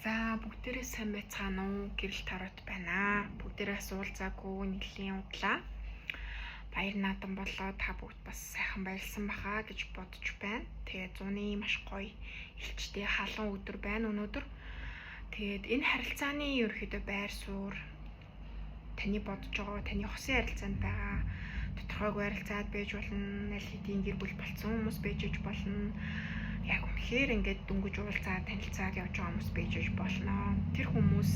За, бүгдээрээ сайн байцгаана уу? Гэрэл тарот байна. Бүгдээрээ бас уулзаагүй нэлийн удлаа. Баяр наадам болоо, та бүгд бас сайхан баярлсан баха гэж бодож байна. Тэгээд зуны маш гоё элчтэй халуун өдөр байна өнөөдөр. Тэгээд энэ харилцааны ерөөхдөө байр суурь, таны бодож байгаа, таны хосын харилцаанд байгаа, тодорхойгүй харилцаад байж болно, аль хэдийн гэр бүл болсон хүмүүс байж болно, яг үнэхээр ингээд дөнгөж уулзаад, танилцаад явж байгаа хүмүүс байж болно. Тэр хүмүүс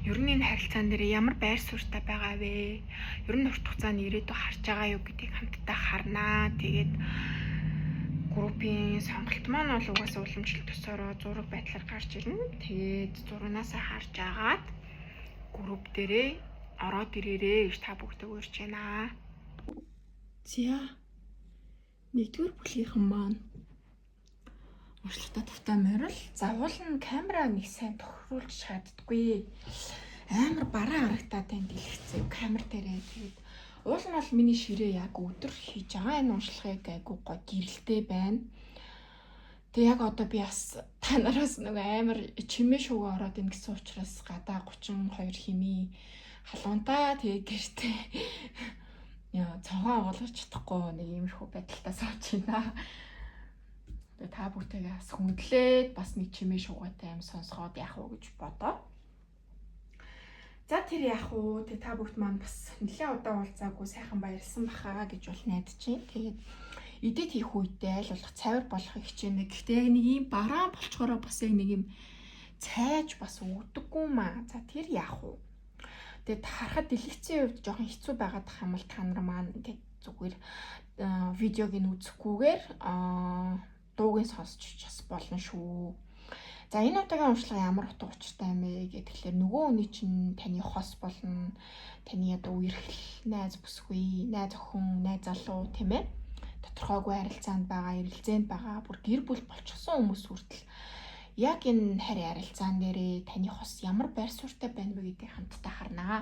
ер нь энэ харилцаан дээр ямар байр суурьтай байгаа вэ? Ер нь урт хугацааны ирээдүй харж байгаа юу гэдгийг хамтдаа харнаа. Тэгээд группийн сонголт маань бол угаасаа уламжлалт төсөөрөө зураг байдлаар гарч ирнэ. Тэгээд зурагнаасаа харж агаад групп дээрээ ороод ирээрээ гэж та бүгдийг урьж байна. За, нэгдүгээр бүлгийнхэн маань уншлагатай тавтай морил. За, уул нь камера нэг сайн тохируулж чаддаггүй. Амар бараа харагтаад байна дэлгэцээ камер дээрээ. Тэгээд уул нь бол миний ширээ яг өдөр хийж байгаа энэ уншлагыг айгуу гой гэрэлтэй байна. Тэг яг одоо би бас та нараас нэг амар чимээ шүүгээ ороод ин гэсэн учраас гадаа 32 химийн халуунтаа, тэгээ гэртээ яа цонхоо онгойлгож чадахгүй нэг иймэрхүү байдалтай сууж байна. Тэгээ та бүгдээ бас хүндлээд, бас нэг чимээ шуугаатай юм сонсгоод яах вэ гэж бодоо. За, тэр яах вэ? Тэгээ та бүгд маань бас нэлээд удаан уулзаагүй сайхан баярлсан бахаа гэж бол найдаж байна. Тэгээд edit хийх үедээ аль болох цайвар болохыг хичээнэ. Гэхдээ яг нэг ийм бараан болчхороо бас яг нэг юм цайж бас өгдөггүй маа. За, тэр яах вэ? Тэгээд харахад дэлгэцийн хувьд жоохон хэцүү байгаад тах юм бол та нар маань ингээд зүгээр видеог нь үзэхгүйгээр дууг нь сонсч бас болно шүү. За, энэ удаагийн уншлага ямар утга учиртай юм бэ гэхээр нөгөө хүний чинь таны хос болно. Таны одоо үерхэл, найз бүсгүй, найз охин, найз залуу, тийм ээ. Тодорхойгүй харилцаанд байгаа, эрэлзээнд байгаа, бүр гэр бүл болчихсон хүмүүс хүртэл яг энэ харь харилцаан дээрээ таны хос ямар байр суурьтай байна вэ гэдгийг хамтдаа харнаа.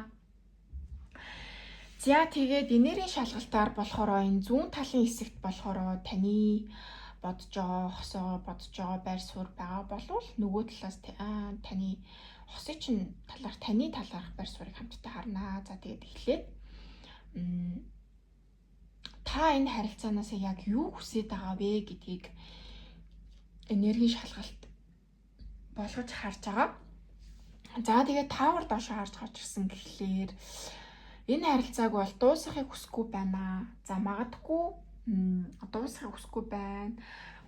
За, тэгээд энергийн шалгалтаар болохоор энэ зүүн талын хэсэгт болохоор таны бодож байгаа хосоо, бодож байгаа байр суурь байгаа болвол нөгөө талаас таны хосын чинь талаар, таны талаарх байр суурийг хамтдаа харнаа. За, тэгээд эхлээд та энэ харилцаанаас яг юу хүсэж байгаа вэ гэдгийг энергийн шалгалт болгож харж байгаа. За, тэгээд tower доош харж гарч ирсэн гэхлээр энэ харилцааг бол дуусгахыг хүсэхгүй байна. За, магадгүй дуусгахыг хүсэхгүй байна.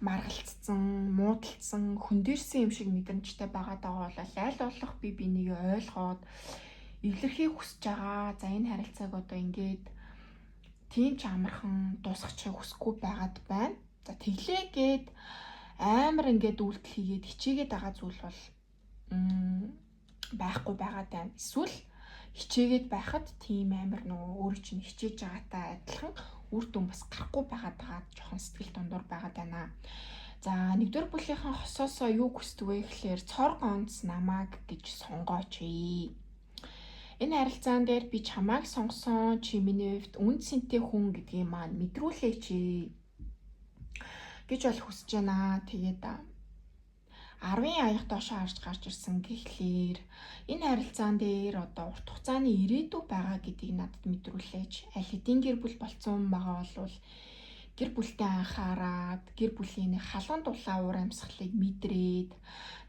Маргалцсан, муудалцсан, хөндийрсэн юм шиг мэдрэмжтэй байгаа даа бол аль болох би бинийг ойлгоод эвлэрхийг хүсэж байгаа. За, энэ харилцааг одоо ингээд тийм ч амархан дуусгачихыг хүсэхгүй байгаад байна. За, тэглээгээд амар ингээд үйлдэл хийгээд хичээгээд байгаа зүйл бол байхгүй байгаад байна. Эсвэл хичээгээд байхад тийм амар нөгөө өөрөө чинь хичээж байгаатай адилхан үр дүн бас гарахгүй байгаад байгаа, жоохон сэтгэл дундуур байгаад байна. За, нэгдүгээр бүлгийнхээ хосоосоо юу хүсдэг вэ гэхлээр цор гонц намайг гэж сонгооч. Энэ харилцаан дээр би чамайг сонгосон, чи миний хувьд үн цэнтэй хүн гэдгийг маань мэдрүүлээч гэж бол хүсэж байна. Тэгээд 10-ын аяг доошоо харж гарч ирсэн гэхлээр энэ харилцаан дээр одоо урт хугацааны ирээдүй байгаа гэдгийг надад мэдрүүлээч. Аль хэдийн гэр бүл болцсон байгаа бол гэр бүлтэй анхаарад, гэр бүлийн халуун дулаан уур амьсгалыг мэдрээд,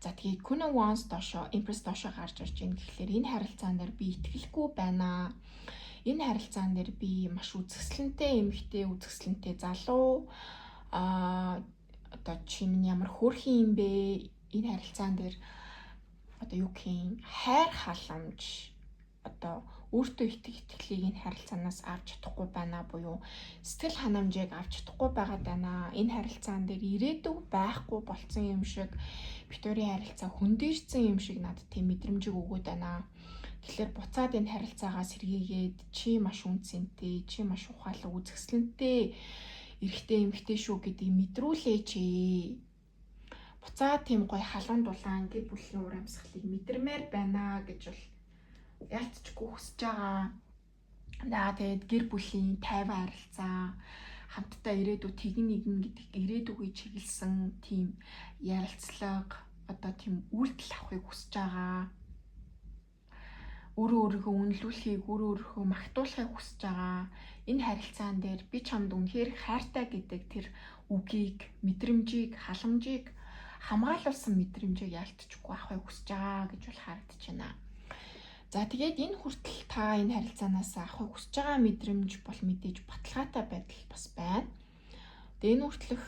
за, тэгээд Queen of Wands доошоо, Empress доошоо гарч ирж байна гэхлээр энэ харилцаан дээр би итгэлгүй байна. Энэ харилцаан дээр би маш үзэсгэлэнтэй эмэгтэй, үзэсгэлэнтэй залуу, одоо чи минь ямар хөөрхөн юм бэ? Энэ харилцаан дээр одоо юу гэх юм, хайр халамж, одоо өөртөө итгэх итгэлийг энэ харилцаанаас авч чадахгүй байна буюу сэтгэл ханамжийг авч чадахгүй байгаа даа. Энэ харилцаан дээр ирээдүй байхгүй болцсон юм шиг, бид хоёрын харилцаа хөндийрсэн юм шиг надад тийм мэдрэмжийг өгөөд байна. Тэгэхээр буцаад энэ харилцаагаа сэргийгээд, чи маш үн цэнтэй, чи маш ухаалаг, үзэсгэлэнтэй эрэгтэй эмэгтэй шүү гэдгийг мэдрүүлээч. Буцаад тийм гоё халуун дулаан гэр бүлийн уур амьсгалыг мэдэрмээр байна гэж бол ялцчгүй хүсэж байгаа. За, тэгээд гэр бүлийн тайван харилцаа, хамтдаа ирээдүй тэгэн нэгэн гэдэг ирээдүгөө чиглэсэн тийм ярилцлага. одоо тийм үйлдэл авахыг хүсэж байгаа. Өөрөө өөрийгөө үнэлүүлэхийг, өөрөө өөрийгөө магтуулахыг хүсэж байгаа. Энэ харилцаан дээр би чамд үнэхээр хайртай гэдэг тэр үгийг, мэдрэмжийг, халамжийг, хамгаалуулсан мэдрэмжийг яалтчгүй авахыг хүсэж байгаа гэж бол харагдаж байна. За, тэгээд энэ хүртэл та энэ харилцаанаас авахыг хүсэж байгаа мэдрэмж бол мэдээж баталгаатай байдал бас байна. Тэгээ энэ хүртэлх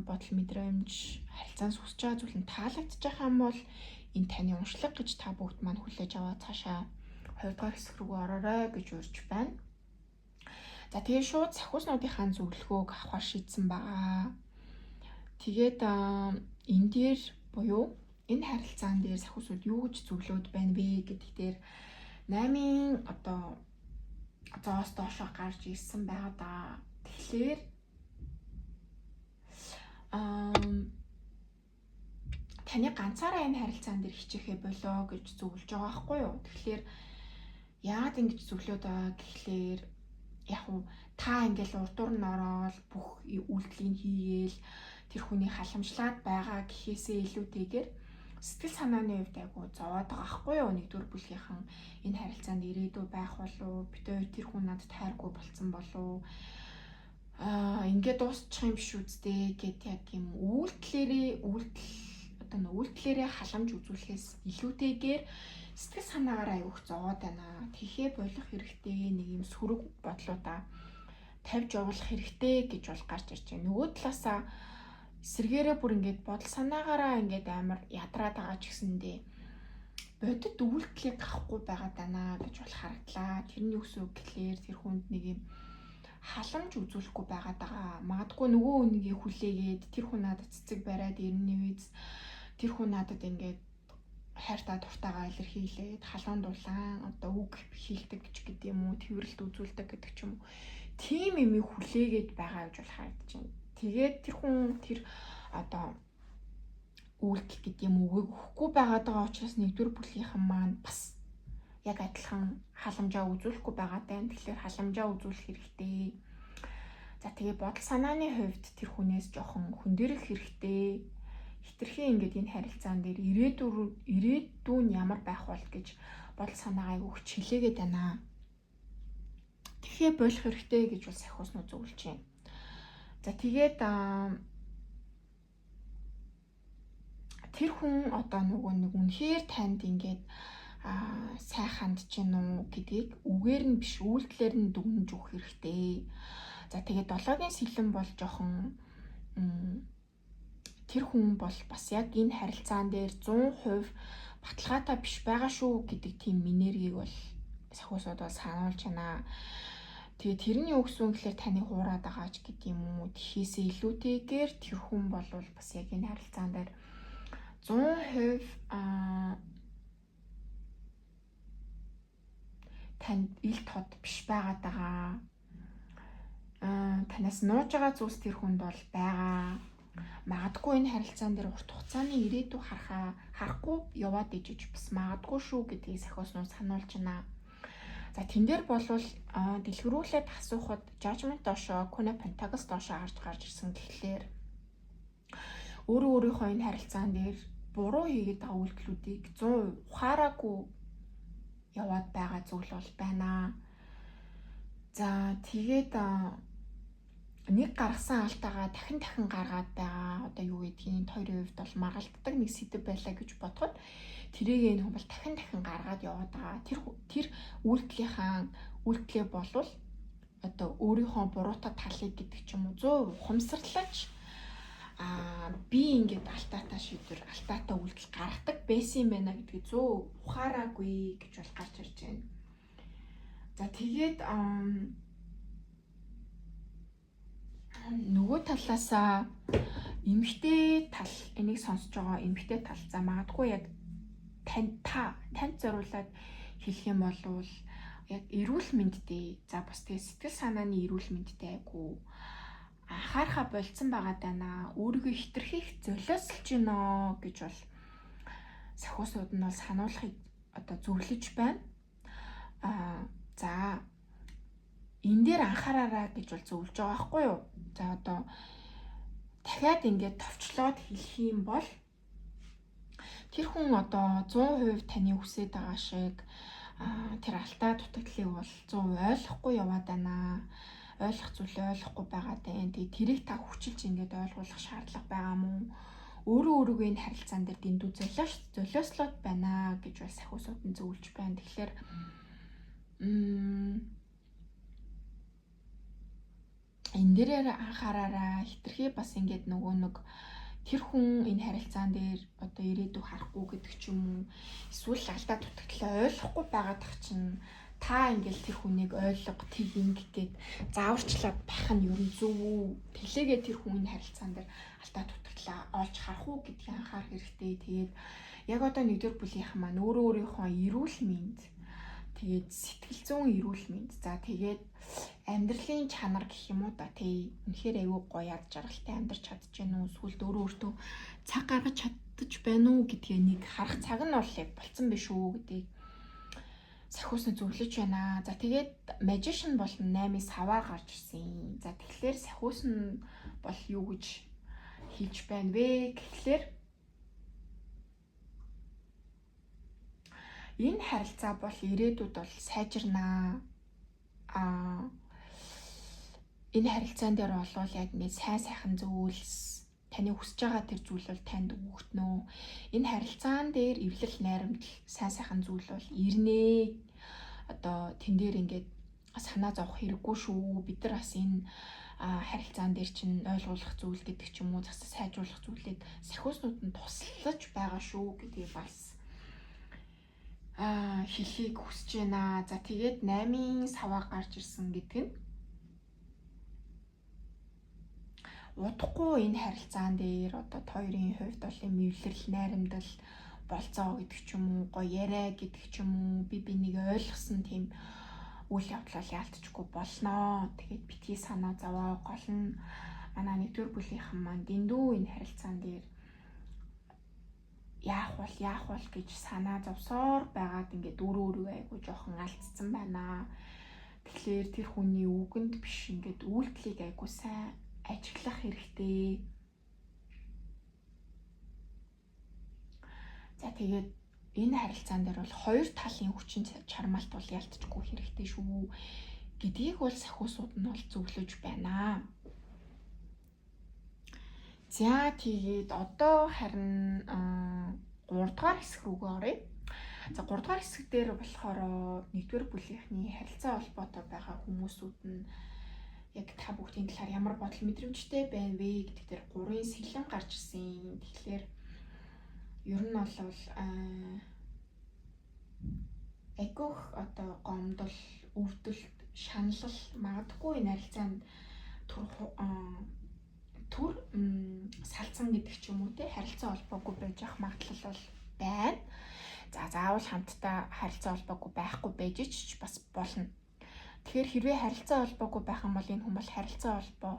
бодол, мэдрэмж, харилцаанаас хүсэж байгаа зүйл нь таалагдчих юм бол энэ таны уншлага гэж та бүгд маань хүлээж аваад цаашаа хоёрдугаар хэсэг рүү ороорой гэж урьж байна. За, тэгээ шууд сахиуснуудынхаа зөвлөгөөг авахар шийдсэн байгаа. Тэгээд энэ дээр буюу энэ харилцаан дээр сахиусууд юу гэж зөвлөөд байна вэ гэдэг дээр 8-ын одоо зоос доошоо гарч ирсэн байгаа да. Тэгэхээр таны ганцаараа энэ харилцаан дээр хичээхээ болоо гэж зөвлөж байгаа байхгүй юу? Тэгэхээр яагаад ингэж зөвлөөд байгаа гэхлээр яг уу та ингээл урдуур нь ороод бүх үйлдэлийг хийгээл тэр хүний халамжлаад байгаа гэхээсээ илүүтэйгээр сэтгэл санааны хувьд айгу зовоод байгаа байхгүй юу? Нэгдүгээр бүлгийнхэн энэ харилцаанд ирээдүй байх болов, бид хоёр, тэр хүн надад хайргүй болцсон болов, ингээд дуусчих юм биш үсттэй гэд яг юм үйлдэлээрээ, үйлдэл одоо нөө үйлдэлээрээ халамж үзүүлэхээс илүүтэйгээр сэтгэл санаагаар аягүй их зовоод байна. Тэхээ болох хэрэгтэй, нэг юм сөрөг бодлуудаа тавьж явуулах хэрэгтэй гэж бол гарч ирж байна. Нөгөө талаасаа эсрэгээрээ бүр ингээд бодол санаагаараа ингээд амар ядраад байгаа ч гэсэндээ бодит үйлдэлийг авахгүй байгаа даа гэж бол харагдлаа. Тэрний үс үг гэхлээр тэр хүнд нэг юм халамж үзүүлэхгүй байгаа даа. Магадгүй нөгөө хүнийг хүлээгээд тэр хүн надад цэцэг бариад ирнэ үз, тэр хүн надад ингээд хайртаа дуртайгаа илэрхийлээд халуун дулаан одоо үг хэлдэг ч гэдэг юм уу, тэрвэрлэлт үзүүлдэг гэдэг ч юм уу. Тийм юм хүлээгээд байгаа гэж бол харагдаж байна. Тэгээд тэр хүн тэр одоо үйлдэл гэдэг юм үгийг өгөхгүй байгаад байгаа учраас нэгдүгээр бүлгийнхэн маань бас яг адилхан халамжаа үзүүлэхгүй байгаа даа. Тэгэхээр халамжаа үзүүлэх хэрэгтэй. За, тэгээ бодол санааны хувьд тэр хүнээс жоохон хөндөрөх хэрэгтэй. Хитрхи ингээд энэ харилцаан дээр ирээдүйн ямар байх бол гэж бодол санаагаа айгүйх чилээгээд байна. Тэгэхээр болох хэрэгтэй гэж бол сахиуснууд зөвлөж байна. За, тэгээд тэр хүн одоо нөгөө нэг үнэхээр танд ингээд сайхан хандж гин үү гэдгийг үгээр нь биш, үйлдэлээр нь дүгнэж өгөх хэрэгтэй. За, тэгээд долоогийн сэлэм бол жоохон тэр хүн бол бас яг энэ харилцаан дээр 100% баталгаатай биш байгаа шүү гэдэг тийм энергийг бол сахиусууд бол сануулж байна. Тэгээ тэрний юу гэсэн гэхээр таны хуураад байгаа ч гэдэг юм уу. Тэхээсээ илүүтэйгээр тэр хүн бол бас яг энэ харилцаан дээр 100% танд ил тод биш байгаад байгаа. Танаас нууж байгаа зүйлс тэр хүнд бол байгаа. Магадгүй энэ харилцаан дээр урт хугацааны ирээдүй харахгүй яваад ижиж бас магадгүй шүү гэдгийг сахиуснууд сануулж байна. За, тэн дээр болвол дэлгэрүүлээд асуухад Judgment доошоо, Queen of Pentacles доошоо харж гарч ирсэн гэхлээр өөрөө өөрийнхөө энэ харилцаан дээр буруу хийгээд байгаа үйлдэлүүдийг 100% ухаараагүй яваад байгаа зүйл бол байна. За, тэгээд нэг гаргасан алтаагаа дахин дахин гаргаад байгаа, одоо юу гэдгийг, хоёрын хувьд бол маргалддаг нэг сэдэв байлаа гэж бодоход тэрийг энэ хүн бол дахин дахин гаргаад яваад байгаа. Тэр үйлдэлийнхаа үйлдэлээ болвол одоо өөрийнхөө буруутай талыг гэдэг ч юм уу 100% ухамсарлаж би ингээд алтаатай шийдвэр, алтаатай үйлдэл гаргадаг байсан юм байна гэдгийг 100% ухаараагүй гэж бол гарч ирж байна. За, тэгээд нөгөө талаасаа эмэгтэй тал, энийг сонсож байгаа эмэгтэй тал, за магадгүй яг танд зориулаад хэлэх юм бол яг эрүүл мэндтэй, за бас тэгээ сэтгэл санааны эрүүл мэндтэй айгу анхаарахаа болцсон байгаа даа. Өөрийгөө хитрхи их золиослж гинэ гэж бол сахиусууд нь бол сануулахыг одоо зөвлөж байна. За, энэ дээр анхаараарай гэж бол зөвлөж байгаа байхгүй юу? За, одоо дахиад ингээд товчлоод хэлэх юм бол Тэр хүн одоо 100% таны хүсэж байгаа шиг тэр алдаа дутагдлыг бол 100% ойлгохгүй яваад байна. Ойлгох зүйлээ ойлгохгүй байгаа даа. Тэгээ тэрийг та хүчилж ингээд ойлгуулах шаардлага байгаа мó? Өөрөө өөрийгөө энэ харилцаан дээр дэндүү золиослоод байна гэж бол сахиусууд нь зөвлөж байна. Тэгэхээр энэ дээрээ анхаараарай. Хитрхи бас ингээд нөгөө нэг тэр хүн энэ харилцаан дээр одоо ирээдүй харахгүй гэдэг ч юм уу, эсвэл алдаа дутагдлаа ойлгохгүй байгаад тах чинь та ингээл тэр хүнийг ойлго, тэг инг гээд зааварчлаад байх нь ер нь зөв үү? Тэлээгээ тэр хүн энэ харилцаан дээр алдаа дутагдлаа олж харах уу гэдгийг анхаарах хэрэгтэй. Тэгээд яг одоо нэгдүгээр бүлгийнхэн маань өөрөө өөрийнхөө эрүүл мэнд, тэгээд сэтгэл зүйн эрүүл мэнд, за тэгээд амьдралын чанар гэх юм уу да, тий, үнэхээр аюу гоё ад жаргалтай амьдарч чадж гэнэ үү, эсвэл өөрөө өөртөө цаг гаргаж чадаж байна уу гэдгээ нэг харах цаг нь бол яг болцсон биш үү гэдгийг сахиусны зөвлөж байна. За тэгээд Magician бол 8-ын саваа гарч ирсэн. За тэгэхээр сахиус нь бол юу гэж хэлж байна вэ гэхлээр энэ харилцаа бол ирээдүйд бол сайжирнаа. Энэ харилцаан дээр бол яг ингээд сайн сайхан зүйлс, таны хүсэж байгаа тэр зүйл бол танд өгөгдөнө. Энэ харилцаан дээр эвлэл найрамдал сайн сайхан зүйл бол ирнэ. Одоо тэн дээр ингээд санаа зовох хэрэггүй шүү. Бид нар бас энэ харилцаан дээр чинь ойлгуулах зүйл гэдэг ч юм уу, засаж сайжруулах зүйлээд сахиуснууд нь туслаж байгаа шүү гэдгийг бас хэлхийг хүсэж байна. За тэгээд 8-ын саваа гарч ирсэн гэдэг нь удахгүй энэ харилцаан дээр одоо хоёрын хувьд бол юм эвлэрэл, найрамдал, болцоо гэдэг ч юм уу, гоё яриа гэдэг ч юм уу, би бинийг ойлгосон тийм үйл явдал яалтчгүй болноо. Тэгээд битгий санаа зовоо. Гол нь манай нэгдүгээр бүлгийнхэн маань дэндүү энэ харилцаан дээр яах бол гэж санаа зовсоор байгаад ингээд өөрөө өөрийгөө айгуу жоохон алдсан байна. Тэгэхээр тэр хүний үгэнд биш ингээд үйлдэлийг айгуу сайн ажиглах хэрэгтэй. За тэгээд энэ харилцаан дээр бол хоёр талын хүчин чармаалт бол ялтчгүй хэрэгтэй шүү гэдгийг бол сахиусууд нь бол зөвлөж байна. За тэгээд одоо харин 3 дугаар хэсэг рүүгээ оръё. За 3 дугаар хэсэг дээр болохоор 1-р бүлгийнхний харилцаа холбоотой байгаа хүмүүсүүд нь яг та бүгдийн талаар ямар бодол мэдрэмжтэй байна вэ гэдэг дээр 3-ын сэлэн гарч ирсэн. Тэгэхээр ер нь бол айгүйх одоо гомдол, өвдөлт, шаналл магадгүй энэ харилцаанд төр салцсан гэдэг ч юм уу те, харилцаа холбоогүй байж ах магадлал бол байна. За заавал хамтдаа харилцаа холбоогүй байхгүй байж ч бас болно. Тэгэхээр хэрвээ харилцаа холбоогүй байх юм бол энэ хүн бол харилцаа холбоо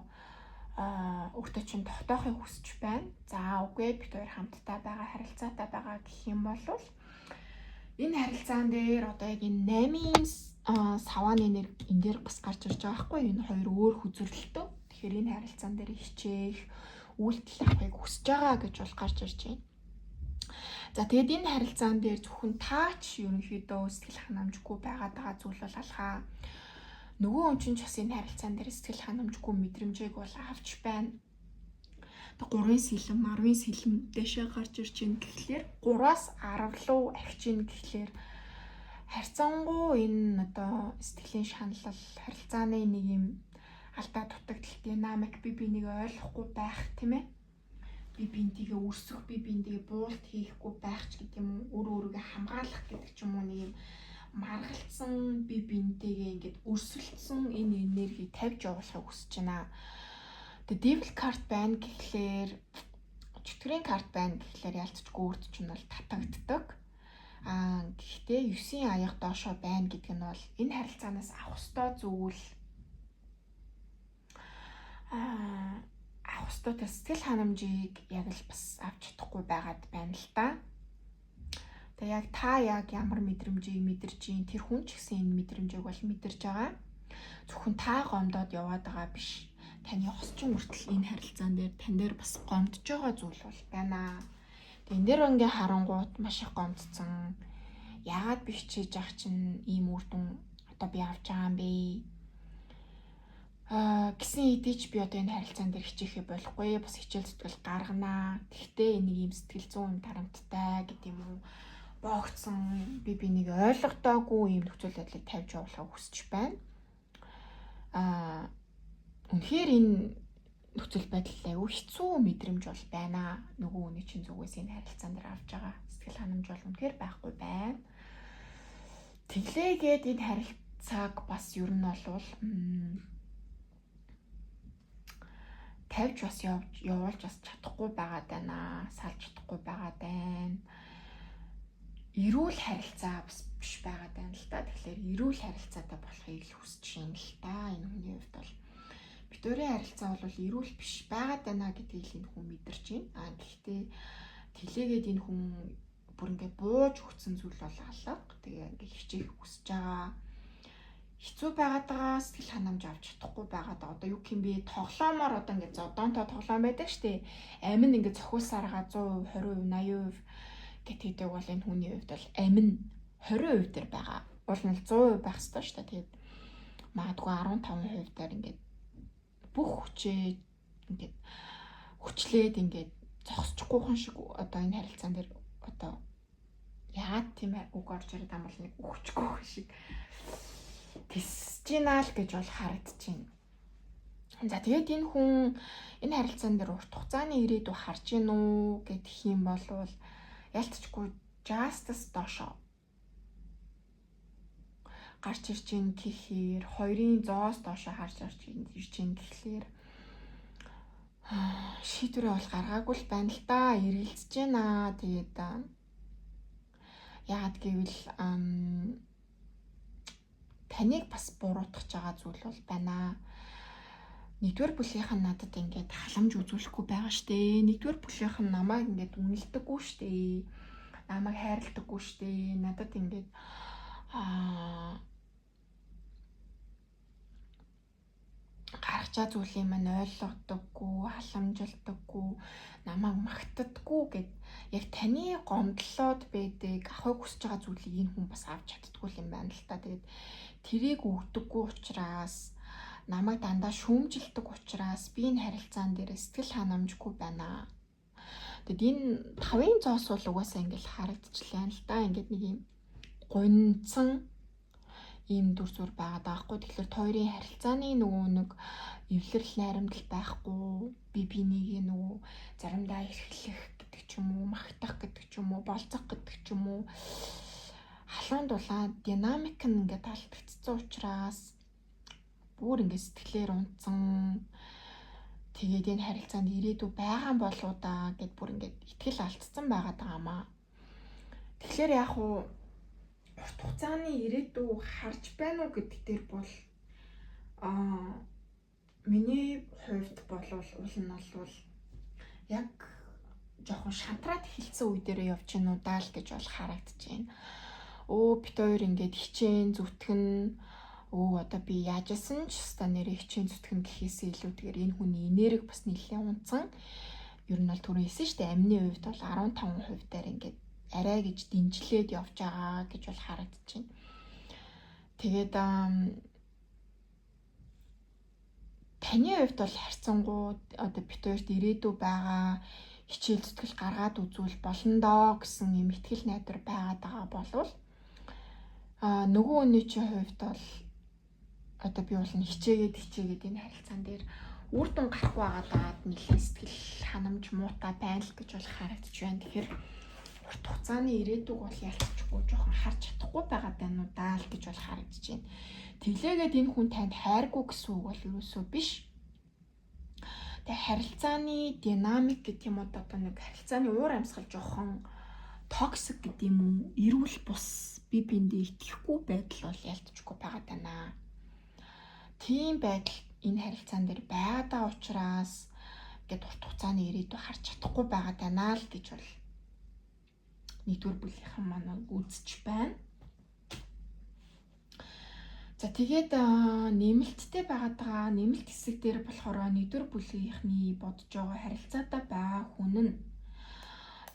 өөртөө чинь тогтоохыг хүсэж байна. За үгүй бид хоёр хамтдаа байгаа, харилцаатай байгаа гэх юм бол энэ харилцаан дээр одоо яг энэ 8-ын савааны нэр энэ дээр бас гарч ирж байгаа байхгүй, энэ хоёр өөр хүзэрлэлтөө. Тэгэхээр энэ харилцаан дээр хичээх, үйлдэл авахыг хүсэж байгаа гэж бол гарч ирж байна. За тэгээд энэ харилцаан дээр зөвхөн таач ерөнхийдөө сэтгэл ханамжгүй байгаад байгаа зүйл бол алхаа. Нөгөө хүн чинь ч бас энэ харилцаан дээр сэтгэл ханамжгүй мэдрэмжийг бол авч байна. 3-ын сэлэм, 10-ын сэлэм дэшээ гарч ирж байна гэхлээр 3-аас 10 руу ахиж ийн гэхлээр харьцангуй энэ одоо сэтгэлийн шаналл, харилцааны нэг юм алдаа дутагдал, динамик, би бинийг ойлгохгүй байх, тийм ээ. Би бинтийгээ өрсөх, би бинтийгээ буулт хийхгүй байх ч гэдэг юм уу, өөрөө өөрийгөө хамгаалах гэдэг ч юм уу, нэг юм маргалцсан би бинтийгээ ингээд өрсөлдсөн энэ энерги тавьж явуулахыг хүсэж байна. Тэгээ devil card байна гэхлээр, чөтгөрийн карт байна гэхлээр ялцчгүй өөрт чинь бол татагддаг. Гэхдээ 9-ийн аяга доошоо байна гэдэг нь бол энэ харилцаанаас авах ёстой зүйл, авах ёстой тэр сэтгэл ханамжийг яг л бас авч чадахгүй байгаад байна л да. Тэгээ яг та яг ямар мэдрэмжийг мэдэрч ийн, тэр хүн ч гэсэн энэ мэдрэмжийг бол мэдэрч байгаа. Зөвхөн та гомдоод яваад байгаа биш. Таны хосчин хүртэл энэ харилцаан дээр тань дээр бас гомдож байгаа зүйл бол байна. Энэ дээр ингээ харангуут маш их гомдсон. Яагаад би хичээж ах чинь ийм үр дүн одоо би авч байгаа юм бэ? Гэсэн хэдий ч би одоо энэ харилцаан дээр хичээхээ болохгүй. Бас хичээл зүтгэл гарганаа. Гэхдээ энийг ийм сэтгэл зүйн юм тарамттай гэдэг юм уу? Боогдсон би бинийг ойлгодоогүй ийм нөхцөл байдлыг тавьж явуулахыг хүсэж байна. Үнэхээр энэ нөхцөл байдал аюу хэцүү мэдрэмж бол байна. Нөгөө хүний чинь зүгээс энэ харилцаан дээр авч байгаа сэтгэл ханамж бол үнэхээр байхгүй байна. Тэглээгээд энэ харилцааг бас ер нь бол тавьж бас явуулж бас чадахгүй байгаад байна. Салж чадахгүй байгаад байна. Эрүүл харилцаа бас биш байгаад байна л да. Тэгэхээр эрүүл харилцаатай болохыг л хүсэж байна л да. Энэ хүний хувьд бол бид хоёрын харилцаа бол эрүүл биш байгаад байна гэдгийг л энэ хүн мэдэрч байна. Гэхдээ тэлээгээд энэ хүн бүр ингээ бууж өгсөн зүйл бол алга. Тэгээ ингээ хичээх хүсэж байгаа. Хэцүү байгаад байгаа, сэтгэл ханамж авч чадахгүй байгаад одоо юу гэх юм бэ? Тоглоомоор одоо ингээ зодоонтой тоглоом байдаг штэ. Амин ингээ цохиулсараа 100%, 20%, 80% гэтэгдэг бол энэ хүний хувьд бол амин 20% дээр байгаа. Уул нь 100% байх ёстой штэ. Тэгээд магадгүй 15% дээр ингээд бүх хүчээ ингээд хүчлээд ингээд зогсчихгүйхэн шиг одоо энэ харилцаан дээр одоо яагаад тийм үг орж ирээд байгаа юм бол нэг өгчихгүй шиг тисэж гинэ л гэж бол харагдчихэв. За тэгээд энэ хүн энэ харилцаан дээр урт хугацааны ирээдүй харж гин үү гэдэх юм бол ялцчгүй justice доошоо гарч ирж гин гэхээр хоёрын зоос доошоо харж ирж гин гэхлээр шийдвэрээ бол гаргаагүй л байна л да. Эргэлзэж байна. Тэгээд яагаад гэвэл таныг бас буруутгах байгаа зүйл бол байна. Нэгдүгээр бүлгийнх нь надад ингээд халамж үзүүлэхгүй байгаа штэ. Нэгдүгээр бүлгийнх нь намайг ингээд үнэлдэггүй штэ. Намайг хайрладаггүй штэ. Надад ингээд гаргаж байгаа зүйлийг маань ойлгодоггүй, халамжилдаггүй, намайг магтдаггүй гэд яг таны гомдлоод байдаг, авахыг хүсэж байгаа зүйлийг энэ хүн бас авч чаддаггүй юм байна л та. Тэгээд тэрийг өгдөггүй учраас намайг дандаа шүүмжилдэг учраас би энэ харилцаан дээр сэтгэл ханамжгүй байна. Тэгэд энэ тавын зоос бол угаасаа ингээл харагдчихлаа л да. Ингээд нэг юм гунцсан ийм дүр зур байгаад байгаа хгүй. Тэгэхээр хоёрын харилцааны нөгөө нэг эвлэрэл найрамдал байхгүй, би бинийг нөгөө заримдаа эрхлэх гэдэг ч юм уу, магтах гэдэг ч юм уу, болцох гэдэг ч юм уу, халуун дулаан динамик нь ингээд алдагдсан учраас бүр ингээд сэтгэлээр унтсан. Тэгээд энэ харилцаанд ирээдүй байгаа болоо да гэд бүр ингээд итгэл алдсан байгаад байгаа маа. Тэгэхээр яг уу урт хугацааны ирээдүй харж байна уу гэдэг дээр бол миний хувьд болвол уул нь бол яг жоохон шантраад эхэлсэн үе дээр явж гин үү даа л гэж бол харагдаж байна. Өө бит хоёр ингээд хичээн зүтгэн, өө одоо би яаж ясан ч өста нэрээ хичээн зүтгэн гэхээсээ илүүтэйгээр энэ хүний энерги бас нэлээд унтсан. Ер нь бол түрүү хэлсэн шүү дээ, амины хувьд бол 15% дээр ингээд арай гэж дэнжлээд явж байгаа гэж бол харагдаж байна. Тэгээд таны хувьд бол харьцангуй одоо бит хоёрт ирээдүй байгаа, хичээл зүтгэл гаргаад үзвэл болно доо гэсэн юм итгэл найдвар байгаад байгаа болвол нөгөө хүний чинь хувьд бол одоо би бол хичээгээд энэ харилцаан дээр үр дүн гарахгүй байгаадаад нэлээд сэтгэл ханамж муутай байна л гэж бол харагдаж байна. Тэгэхээр урт хугацааны ирээдүг бол ялцчихгүй жоохон харж чадахгүй байгаа даа уу даа л гэж бол харагдаж байна. Тэглээгээд энэ хүн танд хайргүй гэсэн үг бол ерөөсөө биш. Тэгээ харилцааны динамик гэдэг юм уу, одоо нэг харилцааны уур амьсгал жоохон токсик гэдэг юм уу, эрүүл бус би биендээ итгэхгүй байдал бол ялцчихгүй байгаа даа. Тийм байдал энэ харилцаан дээр байгаад байгаа учраас ингээд урт хугацааны ирээдүй харж чадахгүй байгаа даа л гэж бол нэгдүгээр бүлгийнхэн маань үзэж байна. За тэгээд нэмэлттэй байгаад байгаа нэмэлт хэсэг дээр болохоор нэгдүгээр бүлгийнхний бодож байгаа харилцаатай байгаа хүн нь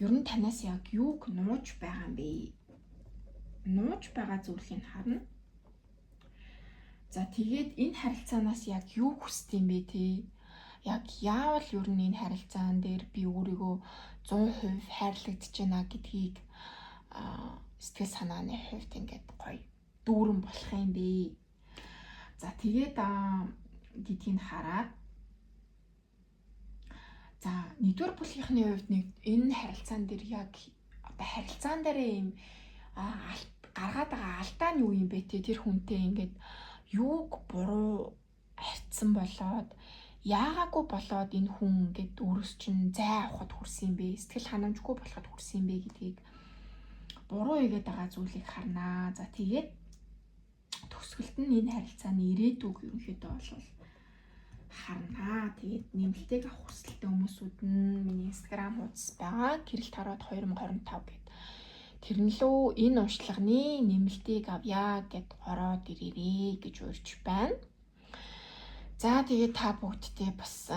Ер нь танаас яг юуг нууж байгаа юм бэ? Нууж байгаа зүйлийг харна. За, тэгээд энэ харилцаанаас яг юу хүсдэг юм бэ те? Яг яавал ер нь энэ харилцаан дээр би өөрийгөө 100% хайрлагдаж байна гэдгийг сэтгэл санааны хувьд ингээд гоё дүүрэн болох юм бэ? За, тэгээд гэдгийг хараад, за, нэгдүгээр бүлгийнхний хувьд нэг энэ харилцаан дээр яг одоо харилцаан дээрээ ийм гаргаад байгаа алдаа нь юу юм бэ те? Тэр хүнтэй ингээд юуг буруу харьцсан болоод, яагаагүй болоод энэ хүн ингээд өөрөөс чинь зай авахд хүрсэн юм бэ, сэтгэл ханамжгүй болоход хүрсэн юм бэ гэдгийг, буруу хийгээд байгаа зүйлийг харнаа. За, тэгээд төгсгөлт нь энэ харилцааны ирээдүйг ерөнхийдөө бол харнаа. Тэгээд нэмэлтийг авах хүсэлтэй хүмүүсүүд нь миний Instagram хуудас байгаа. Гэрэл тараад 2025 гээд. Тэрэн лүү энэ уншлагын нэмэлтийг авъя гэд ороод ирээрээ гэж урьж байна. За, тэгээд та бүгдтэй бас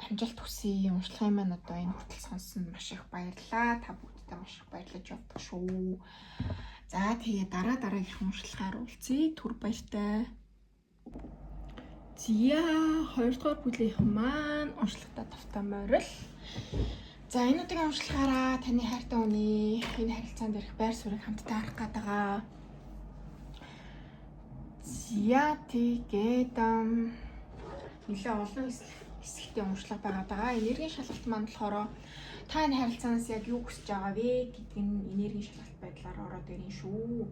амжилт хүсье. Уншлагын маань одоо энэ хүртэл сонсонд маш их баярлалаа. Та бүгдтэй маш их баярлаж явдаг шүү. За, тэгээ дараа дараагийнхан уншлагаар уулзъя. Түр баяртай. Зя, хоёрдугаар бүлгийнхэн маань уншлагатаа тавтай морил. За, энэ удаагийн уншлагаараа таны хайртай хүний энэ харилцаанд ирэх байр суурийг хамтдаа харах гээд байгаа. За, тэгээд нэлээ олон хэсэгтэй уншлага байгаа даа. Энергийн шалгалт маань болохоор та энэ харилцаанаас яг юу хүсэж байгаа вэ гэдг нь энергийн шалгалт байдлаар ороод ирнэ шүү.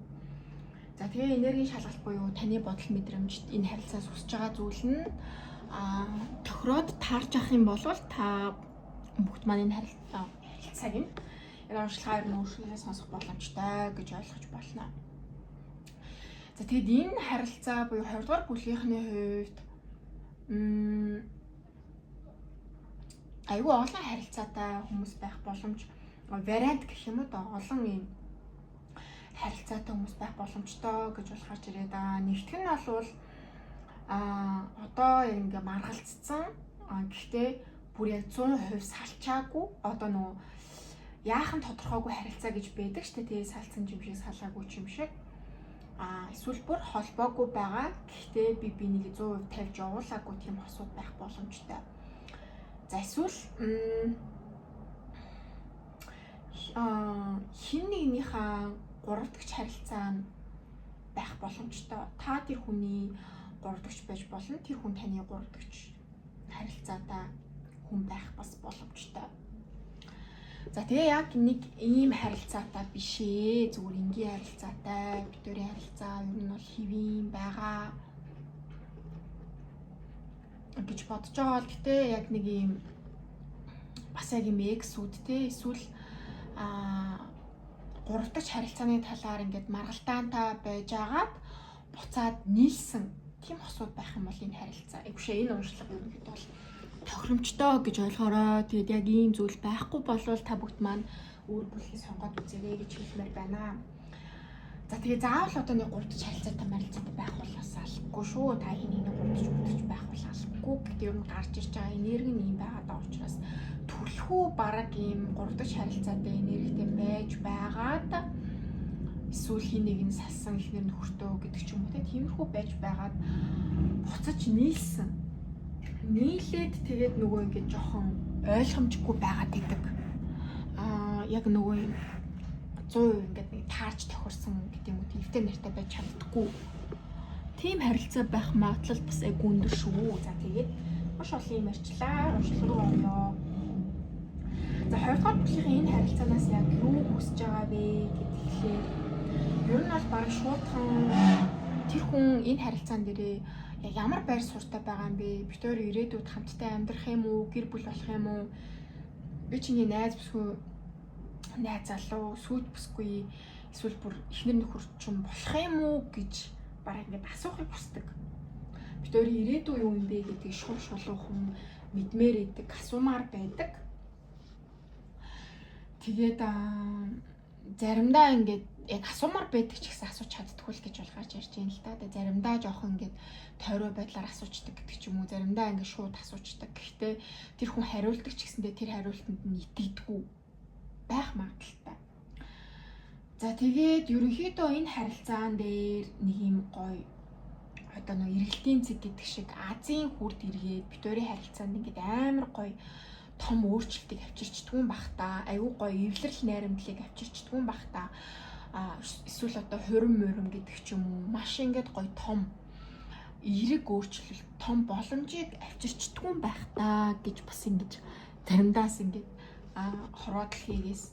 За, тэгээ энергийн шалгалт буюу таны бодол мэдрэмжт энэ харилцаас хүсэж байгаа зүйл нь тохироод таарч авах юм бол та бүгд маань энэ харилцааг нь, энэ уншлагаа ер нь өөрчлөлөө сонсох боломжтой гэж ойлгож болно. За, тэгэд энэ харилцаа буюу 20 дугаар бүлгийнхний хувьд айгүй олон харилцаатай хүмүүс байх боломж, вариант гэх юм уу да, олон ийм харилцаатай хүмүүс байх боломжтой гэж бол харж ирээд байгаа. Нэгтгэх нь бол одоо ингээ маргалцсан, гэхдээ бүр яг 100% салчаагүй, одоо нөгөө яахан тодорхойгүй харилцаа гэж байдаг штэ, тэгээ салцсан юм шиг, салаагүй юм шиг, эсвэл бүр холбоогүй байгаа. Гэхдээ би бинийг 100% тавьж явуулаагүй тийм хосууд байх боломжтой. За, эсвэл хин нэгнийхээ гурав дахь харилцаа нь байх боломжтой. Та тэр хүний гурав дахь байж болно. Тэр хүн таны гурав дахь харилцаатай хүн байх бас боломжтой. За, тэгээ яг нэг ийм харилцаатай биш ээ. Зүгээр энгийн харилцаатай, битүүрийн харилцаа ер нь бол хэвийн байгаа гэж бодож байгаа бол, гэтээ яг нэг ийм бас яг юм ex үүд те, эсвэл гурав дахь харилцааны талаар ингээд маргалдаантай байж агаад буцаад нийлсэн тийм хосууд байх юм бол энэ харилцаа, үгүй, энэ уншлага ерөнхийдөө бол тохиромжтой гэж ойлгоорой. Тэгээд яг ийм зүйл байхгүй болвол та бүгд маань өөр бүлгийг сонгоод үзээрэй гэж хэлмээр байна. За, тэгээ заавал одоо нэг гурав дахь харилцаатай марилцаатай байх бол бас албагүй шүү. Та хин нэг гурав дахь, гурав дахь байх бол албагүй. Гэхдээ ер нь гарч ирж байгаа энерги нь ийм байгаад байгаа учраас түлхүү бараг ийм гурав дахь харилцаатай энергитэй байж байгаад, эсвэл хин нэг нь салсан эхнэр нөхөртөө гэдэг ч юм уу те, тиймэрхүү байж байгаад буцаж нийлсэн. Нийлээд тэгээд нөгөө ингээд жоохон ойлгомжгүй байгаад идэг. Яг нөгөө юм 100% ингээд нэг таарч тохирсон гэдэг юм уу, эвтэй нартай байж чаддаггүй. Тийм харилцаа байх магадлал бас айгүй өндөр шүү. За, тэгээд маш олон юм ярьчлаа. Уншлаг руу оръё. За, 20 дугаар бүлгийн энэ харилцаанаас яг юу хүсэж байгаа вэ гэхээр ер нь бол бараг шуудхан тэр хүн энэ харилцаан дээрээ яг ямар байр суурьтай байгаа юм бэ? Бид хоёр ирээдүйд хамтдаа амьдрах юм уу? Гэр бүл болох юм уу? Би чиний найз бүсгүй, найз залуу, сүйт бүсгүй, эсвэл бүр эхнэр нөхөр ч юм болох юм уу гэж бараг ингээд асуухыг хүсдэг. Бид хоёрын ирээдүй юу юм бэ гэдгийг шур шулуухан мэдмээр идэг, асуумаар байдаг. Тэгээд заримдаа ингээд Яг асуумар байдаг ч гэсэн асууж чаддаггүй л гэж бол гарч ирж байна л да. Тэгээ заримдаа жоохон ингээд тойроо байдлаар асуучдаг гэдэг ч юм уу. Заримдаа ингээд шууд асуучдаг. Гэхдээ тэр хүн хариулдаг ч гэсэндээ тэр хариултанд нь итгэдэггүй байх магадлалтай. За тэгээд ерөнхийдөө энэ харилцаан дээр нэг юм гоё одоо нэг эргэлтийн цэг гэдэг шиг Азийн хүрд эргээд бид хоёрын харилцаанд ингээд амар гоё том өөрчлөлтийг авчирчдгүй юм бах та. Айгүй гоё эвлэрэл найрамдлыг авчирчдгүй юм бах та. А эсвэл одоо хурим мурим гэдэг ч юм уу маш ингээд гоё том эерэг өөрчлөлт том боломжийг авчирчдгүй юм байх та гэж бас ингэж заримдаас ингээд хорвоо дэлхийгээс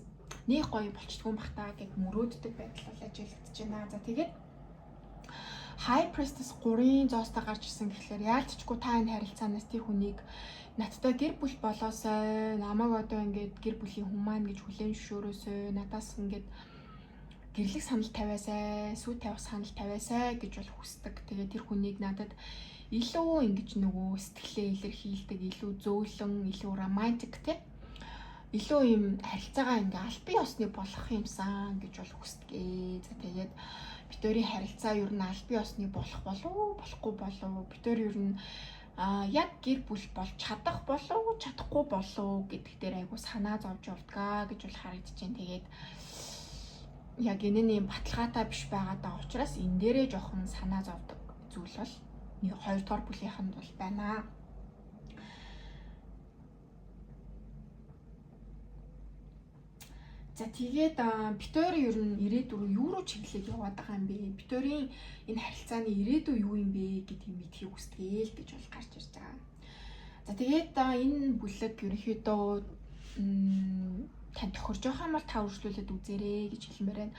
нэг гоё болчдгүй юм бах та гэд мөрөөддөг байдал бол ажиглагдаж байна. За тэгээд High Priestess 3-ын зоостой гарч ирсэн гэхлээр яалтчгүй та энэ харилцаанаас тэр хүнийг надтай гэр бүл болоосой, намайг одоо ингээд гэр бүлийн хүн маань гэж хүлээн зөвшөөрөөсэй, надаас ингээд гэрлэх санал тавиасай, сүй тавих санал тавиасай гэж бол хүсдэг. Тэгээд тэр хүнийг надад илүү ингэж нөгөө сэтгэлээ илэрхийлдэг, илүү зөөлөн, илүү романтик те. Илүү юм харилцаагаа ингээ албан ёсны болох юмсан гэж бол хүсдэг. За тэгээд бид хоёрын харилцаа ер нь албан ёсны болох болов болохгүй болов бид хоёр ер нь яг гэр бүл болж чадах болов чадахгүй болов гэдэг дээр айгу санаа зовж явдгаа гэж бол харагдаж байна. Тэгээд яг энэ нь юм баталгаатай биш байгаа даа учраас энэ дээрээ жоохон санаа зовдөг зүйл бол нэг хоёрдугаар бүлийнхэнд бол байна. За тэгээд бид хоёр ер нь ирээдүй рүү юу руу чиглээд яваад байгаа юм бэ? Бид хоёрын энэ харилцааны ирээдүй юу юм бэ гэдгийг мэдхийг хүсдэг л гэж бол гарч ирж байгаа. За тэгээд энэ бүлэг ерөнхийдөө тань тохирж байгаа юм бол та үргэлжлүүлээд үзээрэй гэж хэлмээр байна.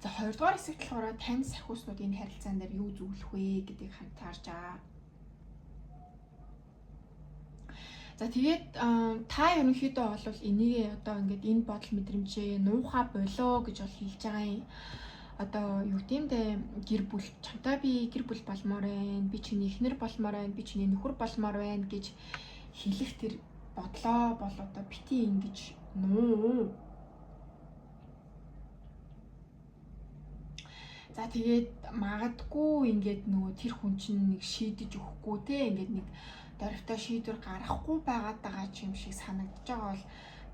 За хоёрдугаар хэсэгт болохоор тань сахиуснууд энэ харилцаан дээр юу зөвлөх вэ гэдгийг хамтаарч байгаа. За тэгээд та ерөнхийдөө бол энийг одоо ингээд энэ бодол мэдрэмжээ нуухаа болоо гэж бол хэлж байгаа юм. Одоо юу гэм бэ, гэр бүл чамтай би гэр бүл болмоор байна, би чиний эхнэр болмоор байна, би чиний нөхөр болмоор байна гэж хэлэх тэр бодлоо бол одоо бити ингэж нуу. За тэгээд магадгүй ингээд нөгөө тэр хүн чинь нэг шийдэж өгөхгүй те ингээд нэг дөрвтэй шийдвэр гаргахгүй байгаад байгаа ч юм шиг санагдаж байгаа бол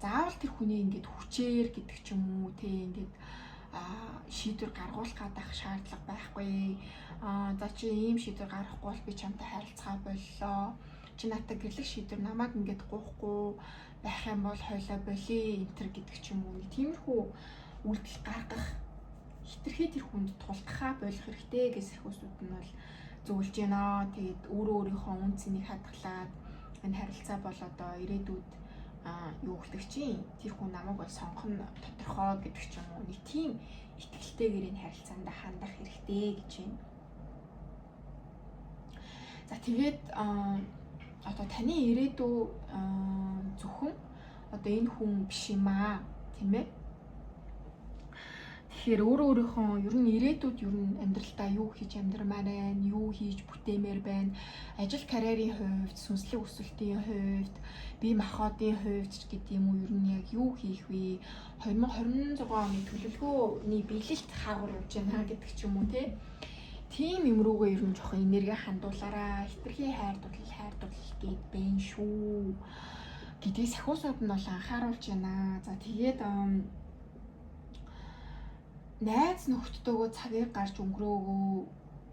заавал тэр хүний ингээд хүчээр гэдэг ч юм уу те ингээд шийдвэр гаргуулах гадаах шаардлага байхгүй. За чи ийм шийдвэр гаргахгүй бол би чамтай харилцаа боллоо. Чи надад гэрлэх шийдвэр намайг ингээд гоохгүй байх юм бол хойлоо болий энтер гэдэг ч юм уу. Тиймэрхүү үйлдэл гаргах хитрхи тэр хүнд тултахаа болох хэрэгтэй гэж сахиусууд нь бол зөвлөж байна. Тэгээд өөрөө өөрийнхөө үн цэнийг хадгалаад энэ харилцаа бол одоо ирээдүйд юу гэдэг чинь тэр хүн намайг бол сонгох нь тодорхой гэдэг ч юм уу. Нэг тийм итгэлтэйгээр энэ харилцаанд хандах хэрэгтэй гэж байна. За тэгээд одоо таны ирээдүй зөвхөн одоо энэ хүн биш юм аа, тийм ээ. Тэгэхээр өөрөө өөрийнхөө ер нь ирээдүйд ер нь амьдралдаа юу хийж амьдрмаар байна, юу хийж бүтээмээр байна, ажил карьерийн хувьд, сүнслэг өсөлтийн хувьд, бие махбодын хувьд ч гэдэг юм уу, ер нь яг юу хийх вэ? 2026 оны төлөвлөгөөний биелэлт хаагур явж байна гэдэг ч юм уу те. Тийм юм руугаа ер нь жоохон энерги хандуулаарай. Хитрхи хайр дурлал гээд байна шүү гэдгийг сахиусууд нь бол анхааруулж байна. За тэгээд найз нөхдөдөөгөө цагийг гарч өнгөрөөгөө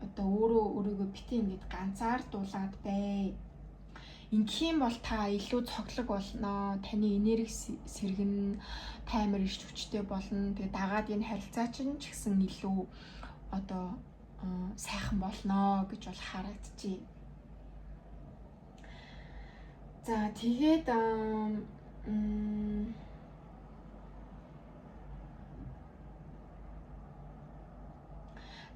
одоо өөрөө өөрийгөө бити ингээд ганцаардуулаад бай. Ингэх юм бол та илүү цоглог болно. Таны энерги сэргэн, та амар ирч хүчтэй болно. Тэгээ дагаад энэ харилцаа чинь ч гэсэн илүү одоо сайхан болно гэж бол харагдчихэв. За тэгээд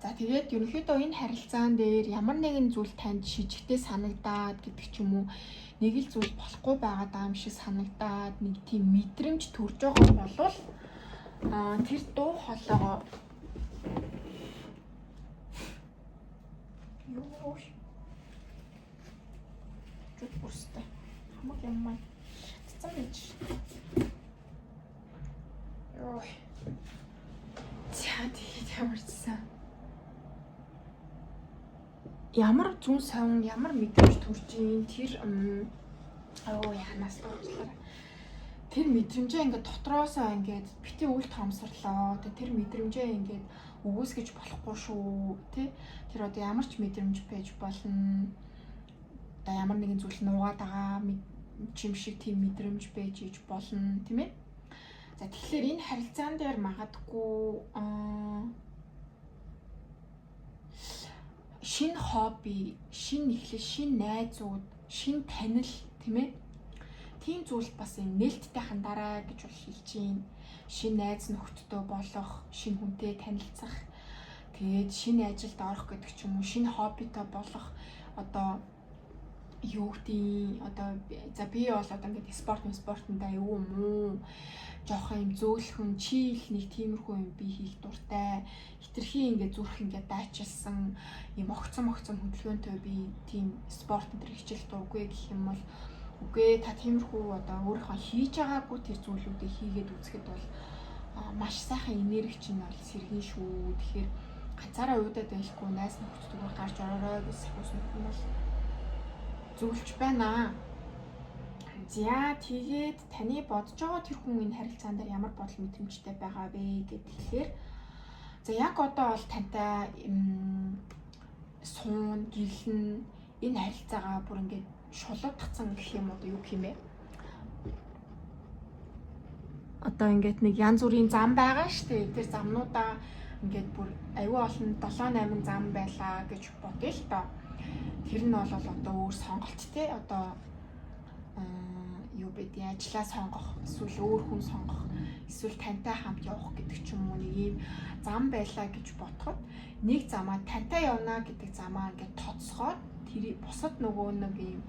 за тэгээд ерөнхийдөө энэ харилцаан дээр ямар нэгэн зүйл танд шижигтэй санагдаад гэдэг ч юм уу, нэг л зүйл болохгүй байгаад байгаа юм шиг санагдаад нэг тийм мэдрэмж төрж байгаа болвол тэр дуу хоолойгоо юу зүг бүрстэй хамаг юм маань шатцсан байж. Йоо. За. За, тэгээд ямарчсан. Ямар зүүн совин, ямар мэдрэмж төрж ийн тэр оо янаас уучлаарай. Тэр мэдрэмжээ ингээд дотроосоо ингээд бити үл тоомсорлоо. Тэр мэдрэмжээ ингээд үгүйсгэж болохгүй шүү. Тэ? Тэр одоо ямар ч мэдрэмж байж болно. Одоо ямар нэгэн зүйл нуугаад байгаа чим шиг тийм мэдрэмж байж иж болно, тийм ээ? За, тэгэхээр энэ харилцаан дээр магадгүй шинэ хобби, шинэ эхлэл, шинэ найзууд, шинэ танил, тийм ээ? Тийм зүйлд бас юм нээлттэй хандараа гэж бол хэлж байна. Шинэ найз нөхдөдөө болох, шинэ хүнтэй танилцах, тэгээд шинэ ажилд орох гэдэг ч юм уу, шинэ хоббитой болох, одоо юу гэдгийг, одоо за би бол одоо ингээд спортонд аюу муу жоохон юм зөөлхөн чийл нэг тиймэрхүү юм би хийх дуртай, хитрхи ингээд зүрх ингээд дайчилсан юм огцом хөдөлгөөнтэй би тийм спорт энэ хичээл дургүй гэх юм бол үгүй, та тиймэрхүү одоо өөрийнхөө хийж байгаагүй тэр зүйлүүдийг хийгээд үзэхэд бол маш сайхан энерги чинь бол сэргэн шүү. Тэгэхээр ганцаараа уудад байлгүй найз нөхдөдөө гарч ороорой гэж сахиус нөхөн бол зөвлөж байна. За, тэгээд таны бодож байгаа тэр хүн энэ харилцаан дээр ямар бодол мэдрэмжтэй байгаа вэ гэхээр, за яг одоо бол тантай суун, гэрлэн, энэ харилцаагаа бүр ингээд шулуутгацсан гэх юм одоо юу гэх юм бэ? Одоо ингээд нэг янз бүрийн зам байгаа штэ. Тэр замнуудаа ингээд бүр аюу олон 7 8 зам байлаа гэж бодъё л доо. Тэр нь бол одоо өөр сонголт те. Одоо юу бэ, ажлаа сонгох, эсвэл өөр хүн сонгох, эсвэл тантай хамт явах гэдэг ч юм уу, нэг ийм зам байлаа гэж бодоход нэг замаа тантай явна гэдэг замаа ингээд тоцсоход тэр бусад нөгөө нэг ийм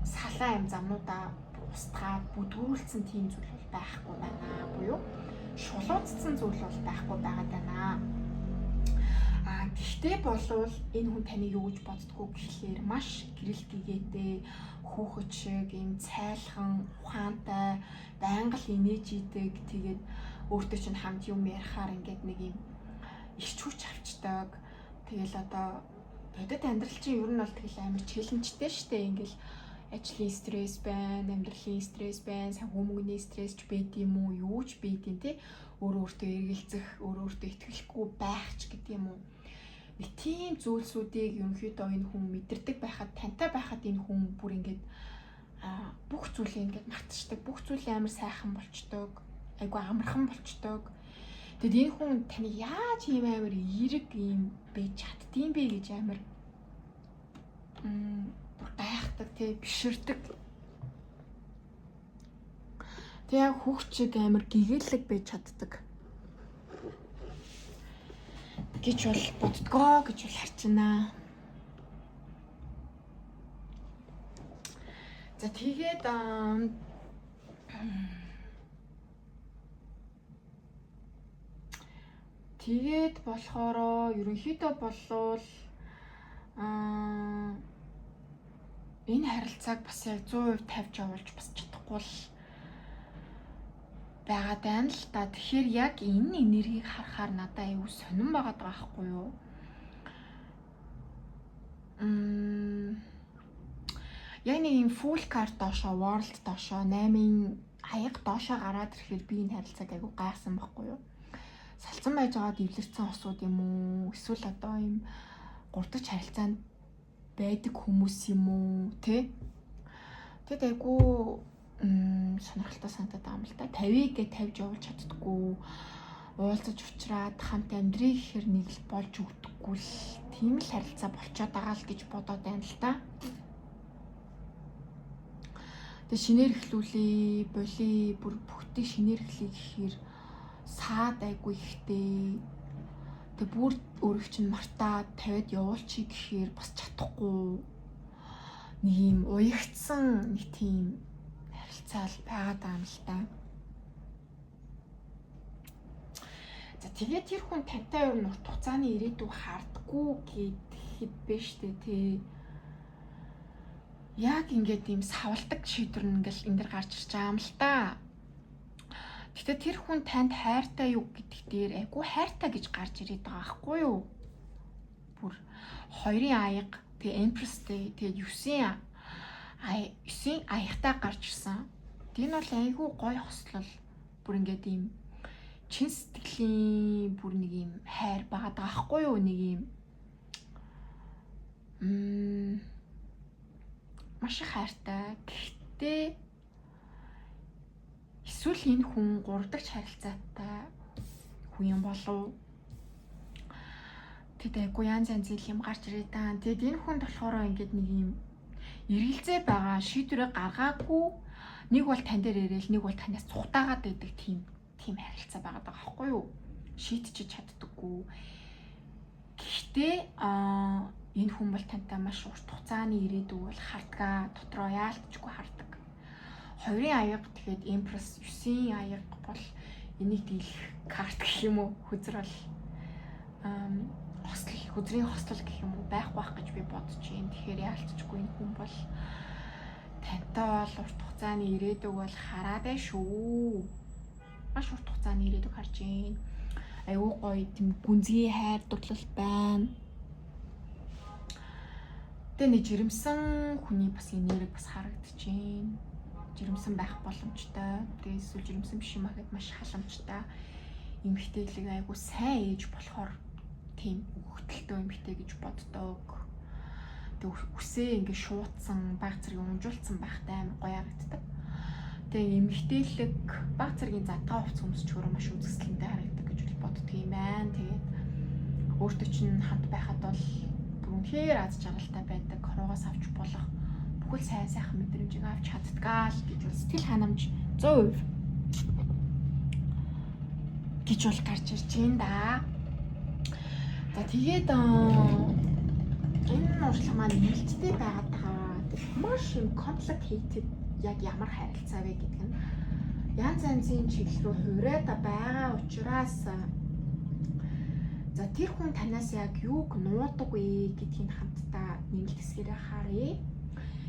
салаа юм замнуудаа устгаад бүдгүүлсэн тийм зүйл бол байхгүй байна. Буюу шулууцсан зүйл бол байхгүй байгаад байна. А гэхдээ болвол энэ хүн таныг юу гэж боддгоо гэхлээр маш гэрэл гэгээтэй, хүүхэд шиг ийм цайлхан, ухаантай, байнга л инээж идэг. Тэгээд өөртөө чинь хамт юм ярихаар ингээд нэг ийм ирч хүч авчдаг. Тэгэл одоо бодит амьдрал чинь ер нь бол тэгэл амар челленжтэй штэ. Ингээл ажлын стресс байна, амьдралын стресс байна, санхүү мөнгөний стресс ч байд юм уу, юу ч байд юм те. Өөр өөртөө эргэлзэх, өөр өөртөө итгэлгүй байх ч гэдэг юм уу. Нэг тийм зүйлсүүдийг ерөнхийдөө энэ хүн мэдэрдэг байхад, тантай байхад энэ хүн бүр ингээд бүх зүйлээ ингээд мартчихдаг, бүх зүйлээ амар сайхан болчдөг, айгүй амархан болчдөг. Тэгэд энэ хүн таны яаж ийм амар эерэг ийм байж чаддığım бэ гэж амар бүр гайхдаг тий, биширдэг. Тэг яг хүүхчиг амар гэгээлэг байж чаддаг гэж бол боддгоо гэж бол харчнаа. За, тэгээд тэгээд болохоро ерөнхийдөө болвол энэ харилцааг бас яг 100% тавьж явуулж бас чадахгүй л байгаад байна л да. Тэгэхээр яг энэ энергийг харахаар надад аюу сонирн байгаад байгаа байхгүй юу? Яг нэг юм full card доошоо, world доошоо, 8-ын хаяг доошоо гараад ирэхээр би энэ харилцааг аягүй гайхсан байхгүй юу? Салцсан байж байгаа эвлэрсэн осууд юм уу? Эсвэл одоо ийм 3 дахь харилцаанд байдаг хүмүүс юм уу? Тэ? Тэгэд айгүй сонирхолтой санагдаад байгаа юм л да. 50-ыг гэ тавьж явуулж чаддггүй, уулзаж уулзраад хамт амьдрыг гэхэр нэг л болж өгдөггүй л тийм л харилцаа болчоод байгаа л гэж бодоод байна л да. Тэгээ шинээр эхлүүлээ, боли бүр бүгдийг шинээр эхлэе гэхээр саад айгүй ихтэй. Тэгээ бүр өөрийг чинь мартаад тавиад явуулчих гэхээр бас чадахгүй. Нэг юм уягдсан нэг тийм харилцаа л байгаад байгаа юм л та. За, тэгээд тэр хүн тантай ер нь урт хугацааны ирээдүй хардггүй гэхэд бэ штэ тий. Яг ингээд ийм савладаг шийдвэр нь ингээл энэ дэр гарч ирж байгаа юм л та. Гэхдээ тэр хүн танд хайртай юу гэдэг дээр айгүй хайртай гэж гарч ирээд байгаа байхгүй юу? Бүр хоёрын аяга, тэгээ Empress-тэй, тэгээ 9-ийн аягтай гарч ирсэн. Энэ бол айгүй гоё хослол. Бүр ингээд ийм чин сэтгэлийн бүр нэг ийм хайр байгаад байгаа байхгүй юу? Нэг ийм маш их хайртай. Гэхдээ эсвэл энэ хүн 3 дахь харилцаатай хүн юм болов. Тэд айгүй янз янзын юм гарч ирээд байгаа. Тэгэд энэ хүнд болохоор ингээд нэг юм эргэлзээ байгаа, шийдвэрээ гаргаагүй, нэг бол тань дээр ирээл, нэг бол танаас цухтаагаад байдаг тийм харилцаа байгаа байхгүй юу? Шийдчихэж чаддаггүй. Гэхдээ энэ хүн бол тантай маш урт хугацааны ирээдүйг бол хардгаа, дотроо яалтчгүй хардаг. 2-ын аяга, тэгээд Empress 9-ийн аяга бол энийг дийлэх карт гэх юм уу? Хөзөр бол хослол, хөзрийн хослол гэх юм уу байхгүй байх гэж би бодож байна. Тэгэхээр яалтчгүй энэ хүн бол тантай бол урт хугацааны ирээдүйг бол хараад бай шүү. Маш урт хугацааны ирээдүйг харж байна. Айгүй гоё тийм гүнзгий хайр дурлал байна. Тэгээ нэг жирэмсэн хүний бас энерги бас харагдаж байна. Жирэмсэн байх боломжтой. Тэгээ эсвэл жирэмсэн биш юм ахэд маш халамжтай. Эмэгтэйлэг айгүй сайн ээж болохоор тийм өгөгдөлтөө эмэгтэй гэж боддог. Тэгээ үсээ ингээ шууцсан, баг зэрэг унжуулсан байхтай амар гоё харагддаг. Тэгээ эмэгтэйлэг баг зэргийн задгаа хувцас өмсчгөрөө маш үзэсгэлэнтэй харагддаг гэж боддог юм байна. Тэгээд өөртөө чинь хамт байхад бол үнэхээр аз жаргалтай байдаг. Хорогоос авч болох бүхэл сайн сайхан мэдрэмжийг авч чаддгаа л гэж бол сэтгэл ханамж 100% гэж бол гарч ирж байна да. За тэгээд энэ уншлага маань нэмэлттэй байгаад байгаа. Маш юм complicated яг ямар харилцаа вэ гэдэг нь янз янзын чиглэл рүү хувираад байгаа учраас за тэр хүн танаас яг юуг нуудаг вэ гэдгийг хамтдаа нэмэлт хэсгээрээ харъя.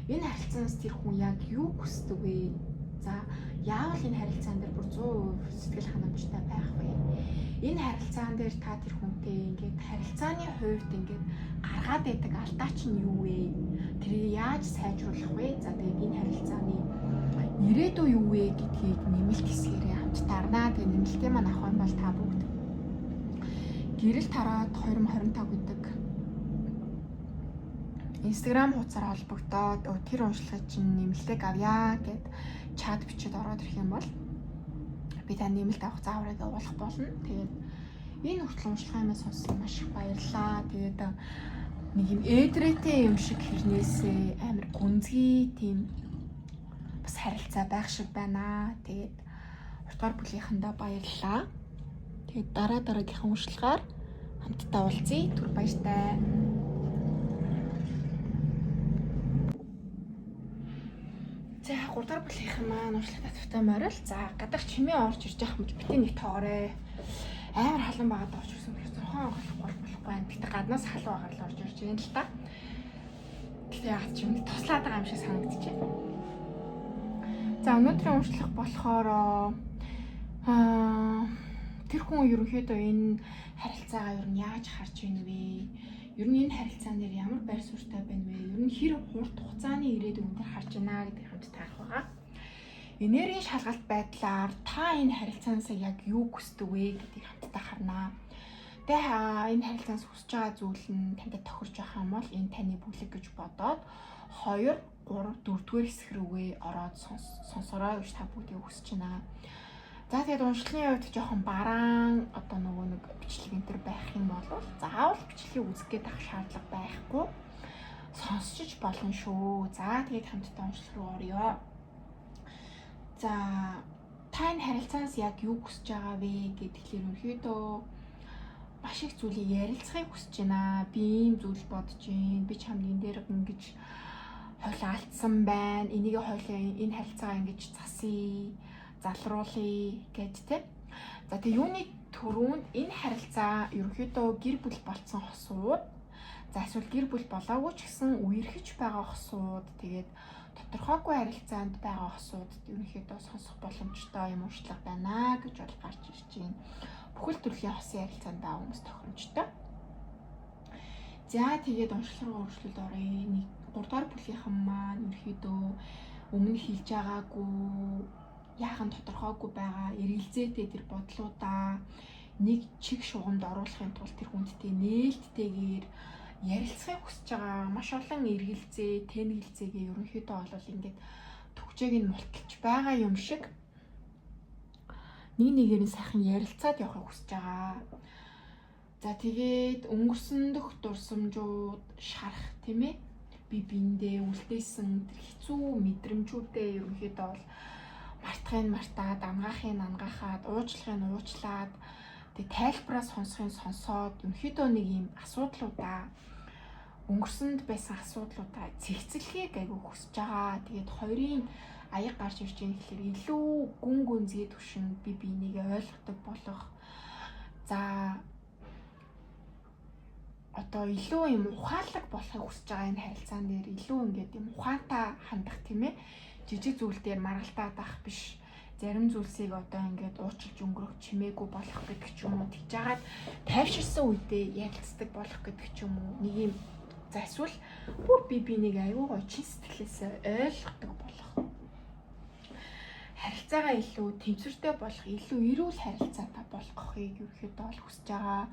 Энэ харилцаанаас тэр хүн яг юу хүсдэг вэ? За яавал энэ харилцаан дээр бүр 100% сэтгэл ханамжтай байх вэ? Энэ харилцаан дээр та тэр хүнтэй ингээд харилцааны хувьд ингээд гаргаад байдаг алдаа чинь юу вэ? Тэрийг яаж сайжруулах вэ? За тэгээд энэ харилцааны ирээдүй юу вэ гэдгийг нэмэлт хэсгээрээ хамтдаа харнаа. Тэгээд нэмэлтээ маань авах юм бол та бүгд гэрэл тараад 2025 гэдэг Instagram хуудасаар холбогдоод тэр уншлагыг чинь нэмэлтийг авъя гэд чат бичээд ороод ирэх юм бол би та нэмэлт авах зааврыг явуулах болно. Тэгээд энэ хүртэл уншлагын юмаа сонссон маш их баярлалаа. Тэгээд нэг юм ээдрээтэй юм шиг хэрнээсээ амар гүнзгий тийм бас харилцаа байх шиг байна. Тэгээд 3 дугаар бүлгийнхэндээ баярлалаа. Тэгээд дараа дараагийнхаа уншлагаар хамтдаа уулзъя. Түр баяртай. За 3 дугаар бүлгийнхэн маань уншлах татвартай морил. За гадах чимээ орж ирж байгаа юм битээ нэг тоорой. Амар халуун байгаад орж ирсэн тэгэхээр зурхан онгойлохгүй болохгүй байна. Гэтэ гаднаас халуун агаар л орж ирж байна л та. Гэтэ яагаад ч юм туслаад байгаа юм шиг санагдчихэв. За өнөөдрийн уншлах болохоор тэр хүн ерөнхийдөө энэ харилцаагаа ер нь яаж харж байна вэ? Ер нь энэ харилцаан дээр ямар байр суурьтай байна вэ? Ер нь хэр хурд хугацааны ирээдүйн дээр харж байна гэдгийг хамт таарах байгаа. Энергийн шалгалт байдлаар та энэ харилцаанаас яг юу хүсдэг вэ гэдгийг хамтдаа харнаа. Тэгээ энэ харилцаанаас хүсэж байгаа зүйл нь тантай тохирч байх юм бол энэ таны бүлэг гэж бодоод 2, 3, 4-р хэсэг рүүгээ ороод сонсорой гэж та бүгдийг хүсэж байна. За тэгээд уншлын хувьд жоохон бараан одоо нөгөө нэг бичлэг энэ төр байх юм бол заавал бичлэгийг үзэх гээд ах шаардлага байхгүй. Сонсчиж болно шүү. За тэгээд хамтдаа уншлах руу оръё. За та энэ харилцаанаас яг юу хүсэж байгаа вэ гэхээр ерөнхийдөө маш их зүйлийг ярилцахыг хүсэж байна. Би ийм зүйл бодож байна. Би чамд энэ дээр ингэж хойлоо алдсан байна. Энийг хойлоо энэ харилцаагаа ингэж засъя, залруулъя гэд тэ. За тэгээ юуны түрүүнд энэ харилцаа ерөнхийдөө гэр бүл болцсон хосууд, за эсвэл гэр бүл болоогүй ч гэсэн үерхэж байгаа хосууд, тэгээд Тодорхойгүй харилцаанд байгаа хосуудад ерөнхийдөө сонсох боломжтой юм уншлага байна гэж бол гарч ирж байна. Бүхэл төрлийн хосын харилцаанд байгаа хүмүүс тохиромжтой. За, тэгээд уншлага руу өөрчлөлт оръё. Нэг 3 дугаар бүлгийнхэн маань ерөнхийдөө өмнө хэлж байгаагүй, яахан тодорхойгүй байгаа эргэлзээтэй тэр бодлуудаа нэг чиг шугамд оруулахын тулд тэр хүндтэй нээлттэйгээр ярилцахыг хүсэж байгаа. Маш олон эргэлзээ, тэнэгэлзээгээ ерөнхийдөө бол ингээд түгжээг нь мулталж байгаа юм шиг нэг нэгээр нь сайхан ярилцаад явахыг хүсэж байгаа. За, тэгээд өнгөрсөн дөх дурсамжууд шарах, тийм ээ, би биендээ үлдээсэн тэр хэцүү мэдрэмжүүдээ ерөнхийдөө бол мартахыг мартаад, ангаахыг ангаахад, уучлахыг уучлаад, тэг тайлбараа сонсохыг сонсоод, ерөнхийдөө нэг юм асуудлуудаа, өнгөрсөнд байсан асуудлуудаа цэгцлэхийг айгүй хүсэж байгаа. Тэгээд хоёрын аяг гарч ирж байгаа гэхэлэр илүү гүн гүнзгий түвшинд би биенийг ойлгодог болох, за, одоо илүү юм ухаалаг болохыг хүсэж байгаа. Энэ харилцаан дээр илүү ингээд юм ухаантай хандах, тийм ээ, жижиг зүйл дээр маргалтаад ах биш, зарим зүйлсийг одоо ингээд уучлж өнгөрөх чимээгүй болох гэдэг ч юм уу, тэгж жагаад тайвширсан үедээ ярилцдаг болох гэдэг ч юм уу, нэг юм, за, эсвэл бүр би бинийг аюу гой чин сэтгэлээсээ ойлгодог болох, харилцаагаа илүү тэнцвэртэй болох, илүү эрүүл харилцаатай болгохыг ерөөхдөө бол хүсэж байгаа.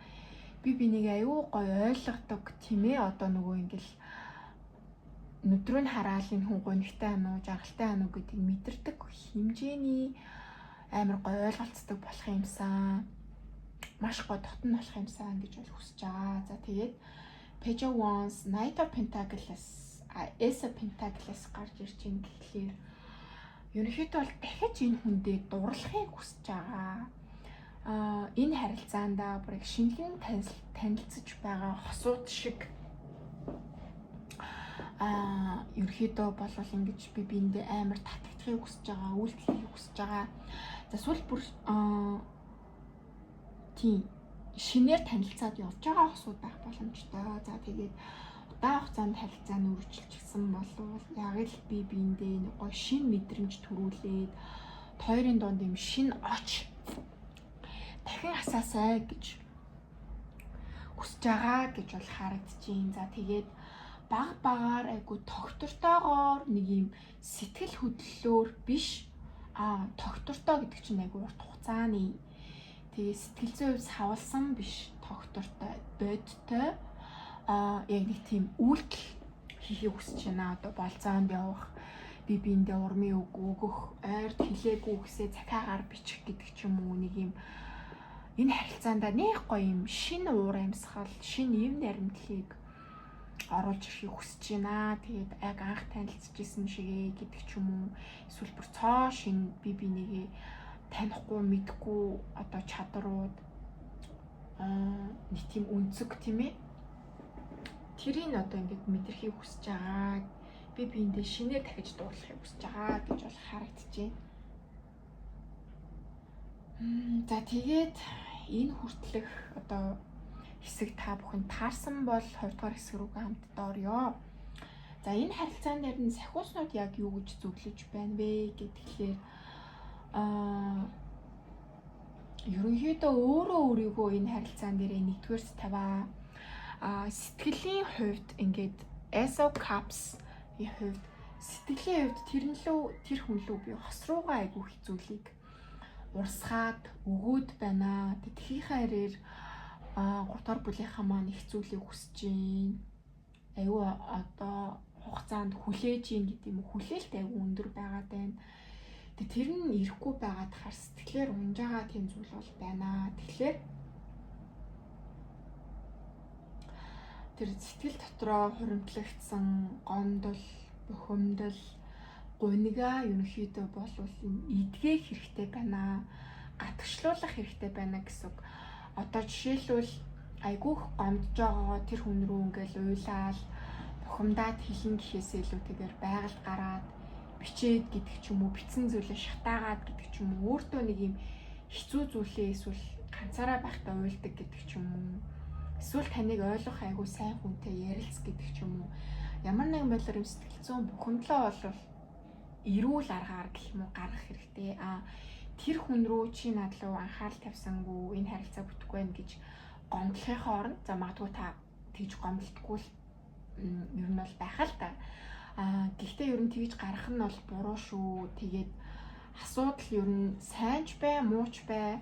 Би бинийг аюу гой ойлгодог, тийм ээ, одоо нөгөө ингээл нүдрүү нь хараал энэ хүн гунигтай ан уу, жаргалтай ан уу гэдгийг мэдэрдэг хэмжээний амар гой ойлголцдог болох юмсан. Маш гой дотн болох юмсан гэж бол хүсэж байгаа. За, тэгээд Page of Wands, Knight of Pentacles, Ace of Pentacles гарч ирж байна гэхлээр ерөнхийдөө бол дахиж энэ хүндээ дурлахыг хүсэж байгаа. Энэ харилцаандаа бүр шинэхэн танилцж байгаа хосууд шиг ерөнхийдөө болвол ингэж би биендээ амар татагдахыг хүсэж байгаа, үйлдэл хийхийг хүсэж байгаа. За, эсвэл бүр тийм шинээр танилцаад явж байгаа хосууд байх боломжтой. За, тэгээд удаан хугацаанд харилцаа нь үргэлжилчихсэн болвол яг л би биендээ нэг гоё шин мэдрэмж төрүүлээд хоёрын дунд юм шин оч дахин асаасай гэж хүсэж байгаа гэж бол харагдчихээн. За, тэгээд баг багаар айгу тогтвортойгоор нэг юм сэтгэл хөдлөлөөр биш, тогтвортой гэдэг чинь айгу урт хугацааны, тэгээ сэтгэл зүйн хувьд савлсан биш, тогтвортой, бодтой яг нэг тийм үйлдэл хийхийг хүсэж байна. Одоо болзоонд явах, би биендээ урмын үг өгөх, ойрд хэлээгүй үгсээ захиагаар бичих гэдэг ч юм уу, нэг юм энэ харилцаандаа нэг гоё юм шинэ уур амьсгал, шинэ эв наримтлыг оруулж ирэхийг хүсэж байна. Тэгээд яг анх танилцж исэн шигээ гэдэг ч юм уу. Эсвэл бүр цоо шинэ би бинийгээ танихгүй, мэдхгүй одоо чадрууд, нэг тийм өнцөг, тийм ээ. Тэрийг одоо ингээд мэдрэхийг хүсэж байгаа. Би биендээ шинээр дахиж дуурлахыг хүсэж байгаа гэж бол харагдчихэв. За, тэгээд энэ хүртэлх одоо хэсэг та бүхэн таарсан бол хоёрдугаар хэсэг рүү хамтдаа оръё. За, энэ харилцаан дээр нь сахиуснууд яг юу гэж зөвлөж байна вэ гэхлээр ерөнхийдөө өөрөө өөрийгөө энэ харилцаан дээр нэгдүгээрс тавиа. Сэтгэлийн хувьд ингээд Ace of Cups-ийн хувьд, сэтгэлийн хувьд тэрэн лүү, тэр хүн лүү би хос руугаа айгүй их зүйлийг урсгаад өгөөд байна. Тэтгэхийнхаа хэрээр 3 дахь бүлийнхаа маань их зүйлийг хүсэж гин. Айгүй одоо хугацаанд хүлээж гин гэдэг юм уу? Хүлээлт айгүй өндөр байгаад байна. Тэгээ тэр нь ирэхгүй байгаад хар сэтгэлээр унж байгаа тийм зүйл бол байна. Тэгэхээр тэр сэтгэл дотроо хуримтлагдсан гомдол, бухимдал, гунигаа ерөнхийдөө болвол юм эдгээх хэрэгтэй байна. Гатгшлуулах хэрэгтэй байна гэсэн үг. Одоо жишээлбэл айгүйх гомдож байгаагаа тэр хүн рүү ингээл уйлаал бухимдаад хэлнэ гэхээсээ илүүтэйгээр байгальд гараад бичээд гэдэг ч юм уу, бичсэн зүйлээ шатаагаад гэдэг ч юм уу, өөртөө нэг юм хэцүү зүйлээ эсвэл ганцаараа байхдаа уйлдаг гэдэг ч юм уу, эсвэл таныг ойлгох айгүй сайн хүнтэй ярилц гэдэг ч юм уу, ямар нэгэн байдлаар юм сэтгэл зүйн бухимдлаа болвол эрүүл аргаар гэх юм уу гаргах хэрэгтэй. Тэр хүн рүү чи над руу анхаарал тавьсангүй, энэ харилцаа бүтэхгүй байх гэж гомдлохын оронд, за магадгүй та тэгж гомдлохгүй л ер нь бол байх л та. Гэхдээ ер нь тэгж гарах нь бол буруу шүү. Тэгээд асуудал ер нь сайн ч бай, муу ч бай,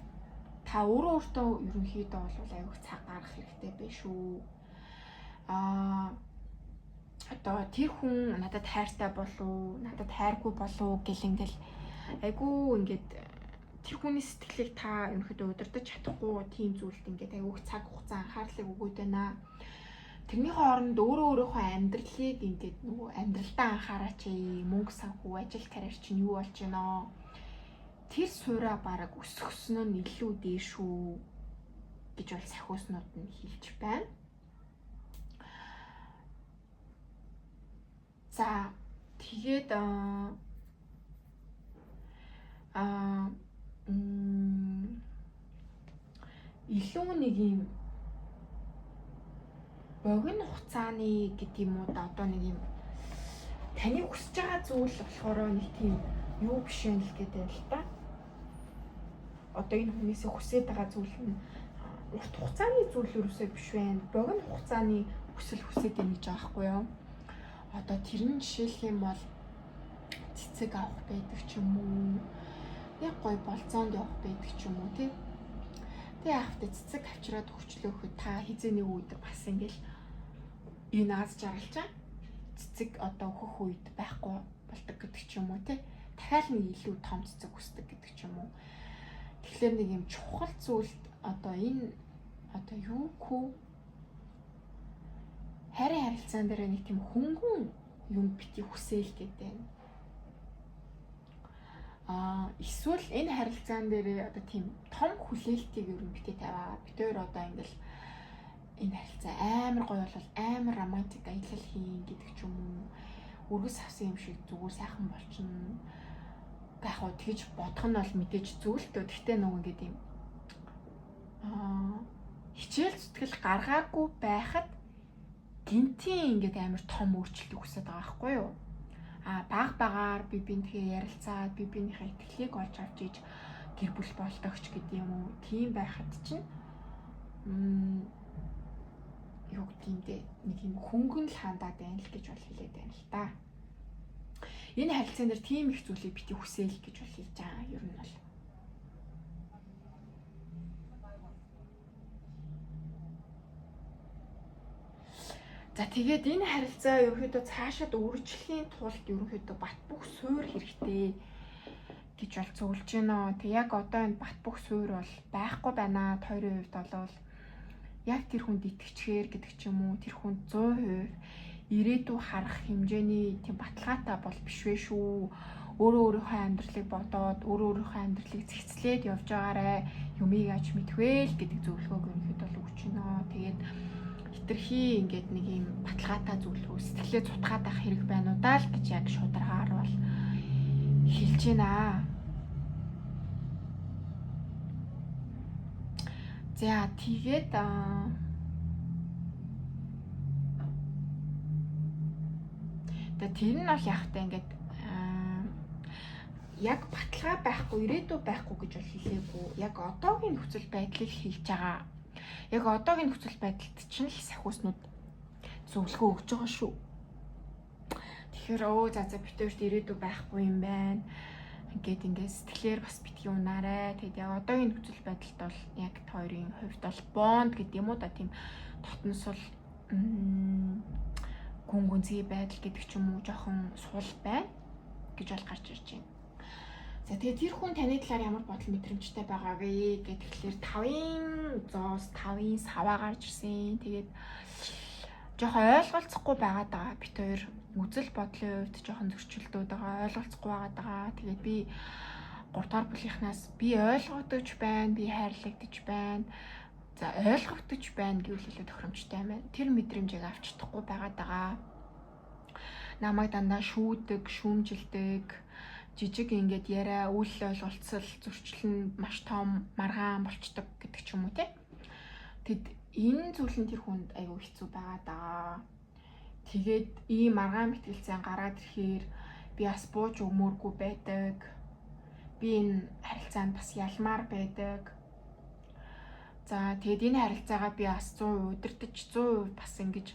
та өөрөө өөртөө ерөнхийдөө бол аюух цаг гаргах хэрэгтэй байх шүү. Одоо тэр хүн надад хайртай болов, надад хайргүй болов гэл ингээл айгүй ингээд тэр хүний сэтгэлийг та ерөнхийдөө удирдах чадахгүй тийм зүйлд ингээд айгүй цаг хугацаа анхаарлыг өгөөд байна. Тэрний хооронд өөрөө өөрийнхөө амьдралыг ингээд нөгөө амьдралдаа анхаараач, мөнгө санхүү, ажил карьер чинь юу болж байна? Тэр суура бараг өсгсөн нь илүү дээ шүү гэж бол сахиуснууд нь хэлж байна. За тэгээд илүү нэг юм богино хугацааны гэдэг юм уу да, одоо нэг юм таны хүсэж байгаа зүйл болохоор нэг тийм юу биш юм л гэдэг л та. Одоо энэ хүнээсээ хүсэж байгаа зүйл нь урт хугацааны зүйл юусоо биш байна. Богино хугацааны хүсэл хүсэж байна гэж байгаа байхгүй юу? Одоо тэр нь жишээлх юм бол цэцэг авах байдаг ч юм уу, яг гоё болцоонд явах байдаг ч юм уу тий. Тэгээ яах вэ, цэцэг авчираад өгчлөөхөд та хизээ нэг өдөр бас ингээл энэ аз жаргалчаа цэцэг одоо өгөх үед байхгүй болдог гэдэг ч юм уу тий. Дахиад нэг илүү том цэцэг хүсдэг гэдэг ч юм уу. Тэгэхээр нэг юм чухал зүйлд одоо энэ одоо юу хүү хайрын харилцаан дээр нэг тийм хөнгөн юм бити хүсээл гэдэг байна. Эсвэл энэ харилцаан дээр одоо тийм том хүлээлтийг ер нь бити тавиа. Бид хоёр одоо ингээл энэ харилцаа амар гоё бол амар романтик аялал хийн гэдэг ч юм уу. Өргөс авсан юм шиг зүгээр сайхан болчихно. Яг хоо тэгж бодох нь бол мэдээж зүйл л төө. Гэхдээ нөгөө ингээд юм хичээл зүтгэл гаргаагүй байхад гинтийн ингээд амар том өөрчлөлтийг хүсэж байгаа байхгүй юу? Баг багаар би бинтгээ ярилцаад би бинийхээ итгэлийг олж авч иж гэр бүл болдогч гэдэг юм уу? Тийм байхад чинь юу гэдгиймдээ нэг юм хөнгөн л хандаад байна л гэж бол хэлээд байна л та. Энэ харилцаан дээр тийм их зүйлийг бити хүсээл гэж бол хэлж байгаа ер нь бол. За тэгээд энэ харилцаа ерөнхийдөө цаашаад үргэлжлэхийн тулд ерөнхийдөө бат бөх суур хэрэгтэй гэж бол зөвлөж байна. Тэг яг одоо энэ бат бөх суур бол байхгүй байна. Хоёрын хувьд бол яг тэр хүнд итгэчгээр гэдэг ч юм уу, тэр хүнд 100% ирээдүй харах хэмжээний тийм баталгаатай бол биш вэ шүү. Өөрөө өөрийнхөө амьдралыг бодоод, өөрөө өөрийнхөө амьдралыг зэгцлээд явж байгаарэ. Юмыг аж мэдвэл гэдэг зөвлөгөөг ерөнхийдөө бол өгч байна. Тэгээд хитрхи ингээд нэг юм баталгаатай зүйл рүү сэтгэлээ цутгаад авах хэрэг байна уу даа л гэж яг шударгаар бол хэлж байна. За тэгээд тэр нь бол яг та ингээд яг баталгаа байхгүй, ирээдүй байхгүй гэж бол хэлээгүй. Яг одоогийн нөхцөл байдлыг хэлж байгаа. Яг одоогийн нөхцөл байдалд чинь л сахиуснууд зөвлөгөө өгч байгаа шүү. Тэгэхээр за бит хоёрт ирээдүй байхгүй юм байна. Ингээд ингээд сэтгэлээр бас битгий унаарай. Тэгэд яг одоогийн нөхцөл байдалд бол яг хоёрын хувьд бол бонд гэдэг юм уу да, тийм дотносол гүн гүнзгий байдал гэдэг ч юм уу жоохон сул байна гэж бол гарч ирж байна. За тэгээд тэр хүн таны талаар ямар бодол мэдрэмжтэй байгаа вэ гэхээр 5-ын зоос 5-ын саваа гарч ирсэн. Тэгээд жоохон ойлголцохгүй байгаад байгаа. Бит хоёр үзэл бодлын хувьд жоохон зөрчилдөд байгаа, ойлголцохгүй байгаад байгаа. Тэгээд би 3 дугаар бүлгийнхнаас би ойлгогдож байна, би хайрлагдаж байна. За ойлгогдож байна гэвэл илүү тохиромжтой юм байна. Тэр мэдрэмжийг авч чадахгүй байгаад байгаа. Намайг дандаа шүүдэг, шүүмжилдэг, жижиг ингээд яриа, үйл ойлголцол, зөрчил нь маш том маргаан болчдөг гэдэг ч юм уу те. Тэгэд энэ зүйл нь тэр хүнд айгүй хэцүү байгаа даа. Тэгээд ийм маргаан мэтгэлцэн гараад ирэхээр Би бас бууж өгмөөргүй байдаг. Би энэ харилцаанд бас ялмаар байдаг. За тэгээд энэ харилцаагаа би бас 100% удирдах, 100% бас ингэж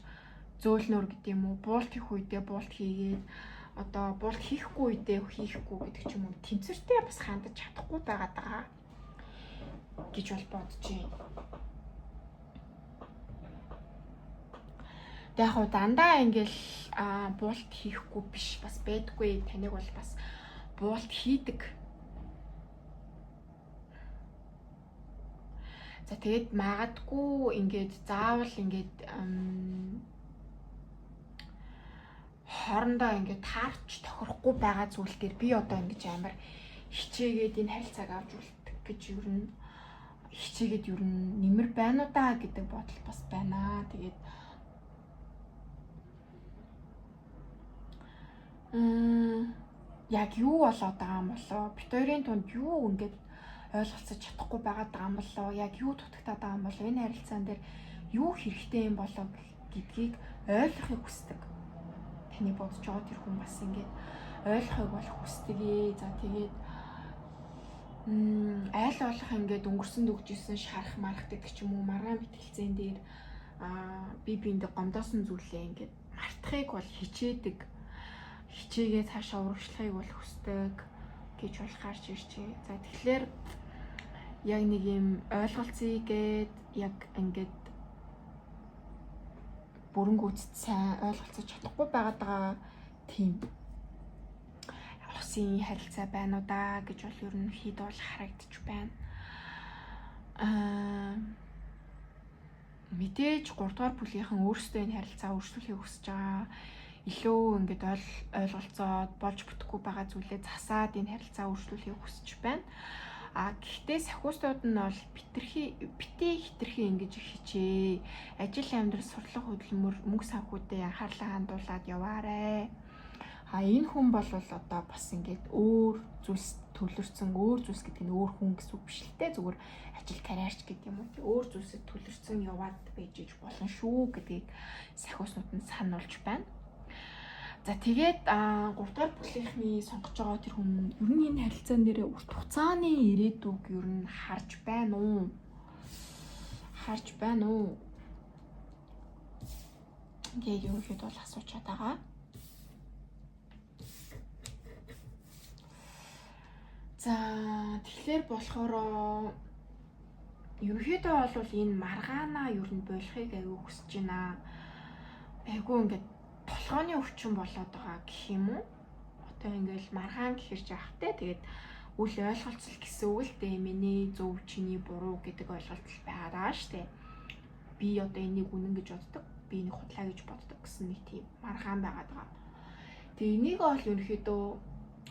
зөөлнөр гэдэг юм уу? Буулт хийх үедээ буулт хийгээд одоо буулт хийхгүй үедээ хийхгүй гэдэг ч юм уу. Тэнцвэртэй бас хандаж чадахгүй байгаад байгаа гэж бол бодож байна. Тэг яг хуу дандаа ингээл буулт хийхгүй биш бас байдгүй. Таныг бол бас буулт хийдэг. За тэгээд магадгүй ингээд заавал ингээд хоорондоо ингээд таарч тохирохгүй байгаа зүйл дээр би одоо ингэж амар хичээгээд энэ харилцааг авч үлдэх гэж ер нь хичээгээд ер нь нэмэр байна уу да гэдэг бодол бас байна. Тэгээд яг юу болоод байгаа юм болоо? Бит хоёрын тунд юу ингээд ойлголцож чадахгүй байгаад байгаа юм болоо? Яг юу дутагтаад байгаа юм болоо? Энэ харилцаан дээр юу хэрэгтэй юм болоо гэдгийг ойлгохыг хүсдэг. Таны бодож байгаа тэр хүн бас ингээд ойлгохыг бол хүсдэг ээ. За тэгээд айл болох ингээд өнгөрсөн дүгжсэн шарах марах гэдэг ч юм уу маргаан мэтгэлцээн дээр би биэндээ гомдоосон зүйлээ ингээд мартахыг бол хичээдэг. Хичээгээ цаашаа урагшлахыг бол хүсдэг гэж бол гарч иржээ. За тэгэхээр яг нэг юм ойлголцъё гээд яг ингээд бүрэн гүйцэд сайн ойлголцож чадахгүй байгаад байгаа тийм усын харилцаа байна уу да гэж бол ер нь хэд бол харагдчих байна. Мэдээж 3 дугаар бүлгийнхэн өөрсдөө энэ харилцаа өөрчлөхийг хүсэж байгаа. Илүү ингээд ойлголцоод болж бүтэхгүй байгаа зүйлээ засаад энэ харилцаа өөрчлөхийг хүсэж байна. А гэхдээ сахиусууд нь бол битгий хитрхи ингэж хичээ. Ажил амьдрал, сурлага хөдөлмөр, мөнгө санхүүтэй анхаарлаа хандуулад яваарэ. А энэ хүн бол одоо бас ингээд өөр зүйлс төлөрцөн, өөр зүйлс гэдэг нь өөр хүн гэсэн үг биш л дээ. Зүгээр ажил карьерч гэдэг юм уу. Өөр зүйлсэд төлөрцөн яваад байж иж болно шүү гэдгийг сахиуснууд нь сануулж байна. За тэгээд 3 дугаар бүлгийнхний сонгож байгаа тэр хүн ер нь энэ харилцаан дээр урт хугацааны ирээдүг ер нь харж байна уу? Харж байна уу? Ингээд ерөнхийдөө бол асуучаад байгаа. За тэгэхээр болохоор ерөнхийдөө бол энэ маргаанаа ер нь болохыг аягүй хүсэж байна. Айгүй ингээд толгойн өвчин болоод байгаа гэх юм уу? Одоо ингээл маргаан гэхэр жаахтай. Тэгээд үл ойлголцол гэсэн үг л дээ. Миний зөв, чиний буруу гэдэг ойлголт байгаа штэ. Би одоо энийг үнэн гэж боддог. Би энийг худлаа гэж боддог гэсэн нэг тийм маргаан байгаад байгаа. Тэгээ энийг бол ерөнхийдөө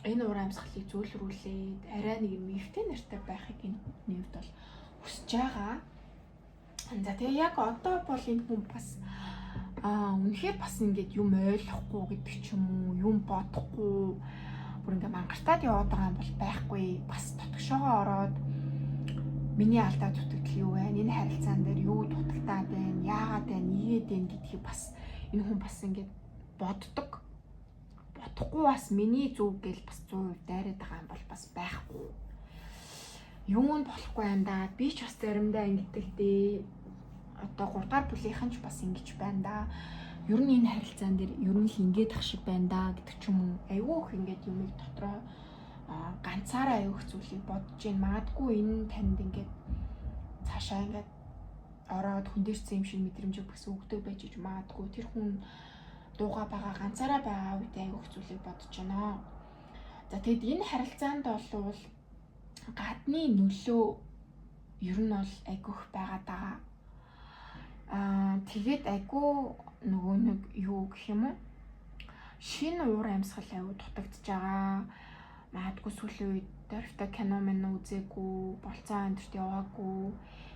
энэ уур амьсгалыг зөөлрүүлээд арай нэг юм эвтэй нартай байхыг энэ хүний хувьд бол хүсэж байгаа. За тэгээ яг одоо бол энэ хүн бас үнэхээр бас ингээд юм ойлгохгүй гэдэг ч юм уу, юм бодохгүй бүр ингээд мангартаад яваад байгаа юм бол байхгүй. Бас дотгошоогоо ороод миний алдаа дутагдал юу вэ? Энэ харилцаан дээр юу дутагдаад байна? Яагаад байна? Ийгээд байна гэдгийг бас энэ хүн бас ингээд боддог. Бодохгүй бас миний зүг гэл бас 100% дайраад байгаа юм бол бас байхгүй. Юу нь болохгүй юм да. Би ч бас заримдаа ингэдэг дээ. Одоо 3 дугаар бүлийнхэн ч бас ингэж байна да. Ер нь энэ харилцаан дээр ер нь л ингэж ах шиг байна да гэдэг ч юм уу. Айгүй их ингэж юмыг дотроо ганцаараа айгүй их зүйлийг бодож гин. Магадгүй энэ танд ингээд цаашаа ингээд ороод хүндэрсэн юм шиг мэдрэмжийг бас өгдөг байж иж магадгүй. Тэр хүн дууга байгаа, ганцаараа байгаа үед айгүй их зүйлийг бодож байна. За тэгэд энэ харилцаанд бол гадны нөлөө ер нь бол айгүй их байгаад байгаа. Тэгээд айгүй нөгөө нэг юу гэх юм уу? Шинэ уур амьсгал айгүй дутагдж байгаа. Магадгүй сүүлийн үед дөрвтэй кино мэн үзээгүй, болцоо өндөрт яваагүй,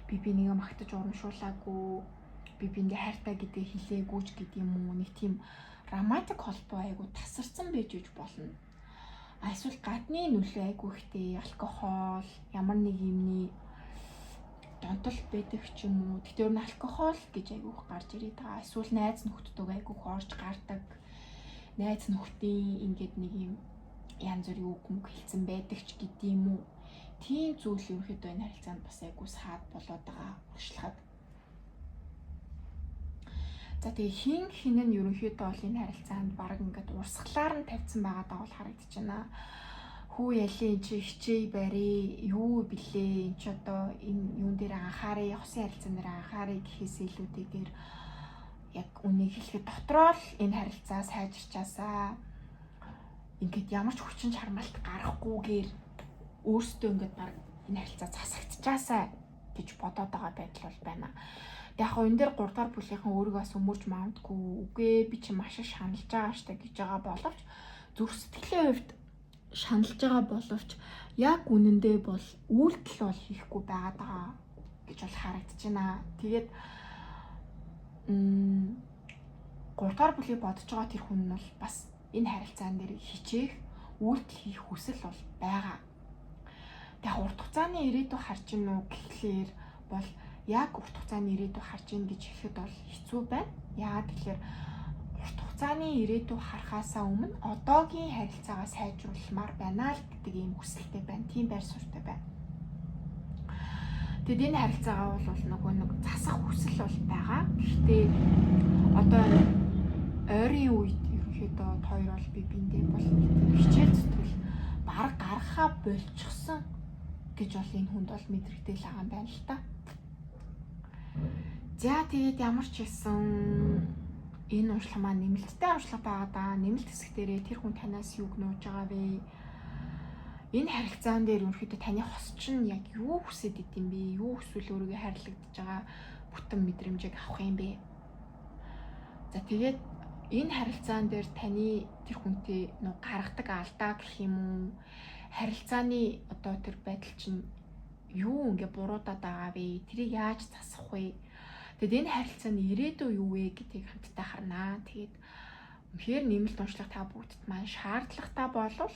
би бинийгээ магтаж урамшуулаагүй, би биндээ хайртай гэдгийг хэлээгүй ч гэдэг юм уу. Нэг тийм романтик холбоо айгүй тасарсан байж иж болно. Эсвэл гадны нөлөө айгүй ихтэй, алкогол, ямар нэг юмны донтол байдаг ч юм уу. Гэтэ ер нь алкогол гэж айгүй их гарч ирээд байгаа. Эсвэл найз нөхдөдөө айгүй их орж гардаг. найз нөхдийн ингээд нэг юм янз бүрийн үг мөг хэлсэн байдаг ч гэдэм юм уу. Тийм зүйл ерөнхийдөө энэ харилцаанд бас айгүй саад болоод байгаа урагшлахад. За тэгээ хин хин нь ерөнхийдөө бол энэ харилцаанд баг ингээд урсгалаар нь тавьсан байгаа даа бол харагдаж байна. Хүү ялын чи хичээ барь юу блэ энэ ч одоо энэ юун дээр анхаарыг хосын харилцаан дээр анхаарыг гэхээс илүүтэйгээр яг үнийг хэлэхэд дотроо л энэ харилцаа сайжирчаасаа ингээд ямар ч хүчин чармаалт гарахгүйгээр өөрсдөө ингээд баг энэ харилцаа засагдчихаасаа гэж бодоод байгаа байдал бол байна. Тэг яг энэ дээр 3 дахь бүлгийнхэн өөрийгөө бас өмөрж магадгүй үгүй би чи маш их шаналж байгаа штэ гэж байгаа боловч зүрх сэтгэлийн хувьд шаналж байгаа боловч яг үнэндээ бол үйлдэл бол хийхгүй байгаад байгаа гэж бол харагдаж байна. Тэгээд 3 дахь бүлгийг бодож байгаа тэр хүн нь бол бас энэ харилцаан дээр хичээх, үйлдэл хийх хүсэл бол байгаа. Тэг урт хугацааны ирээдүй харж гин үү гэхлээр бол яг урт хугацааны ирээдүй харж гин гэж хэлэхэд бол хэцүү байна. Яагаад гэхээр урт хугацааны ирээдүй харахаасаа өмнө одоогийн харилцаагаа сайжруулмаар байна л гэдэг ийм хүсэлтэй байна. Тийм байр суурьтай байна. Тэгэд энэ харилцаагаа бол нөгөө нэг засах хүсэл бол байгаа. Гэхдээ одоо ойрын үед ерөнхийдөө хоёр бол би биндээ бол хичээл зүтгэл бараг гаргахаа болчихсон гэж бол энэ хүнд бол мэдрэгдээл байгаа юм байна л та. За тэгээд ямар ч хэлсэн энэ уншлага маань нэмэлттэй уншлага байгаа даа. Нэмэлт хэсэг дээрээ тэр хүн танаас юуг нууж байгаа вэ? Энэ харилцаан дээр ерөнхийдөө таны хос чинь яг юу хүсэж идэм бэ? Юу хүсвэл өөрийгөө хайрлагдж байгаа бүтэн мэдрэмжийг авах юм бэ? За тэгээд энэ харилцаан дээр таны тэр хүнтэй нөө гаргадаг алдаа гэх юм уу? Харилцааны одоо тэр байдал чинь юу ингээ буруудаад байгаа вэ? Тэрийг яаж засах вэ? Тэгэд энэ харилцааны ирээдүй юу вэ гэдгийг хамтдаа харнаа. Тэгээд үнэхээр нэмэлт уншлага та бүгдэд маань шаардлагатай болвол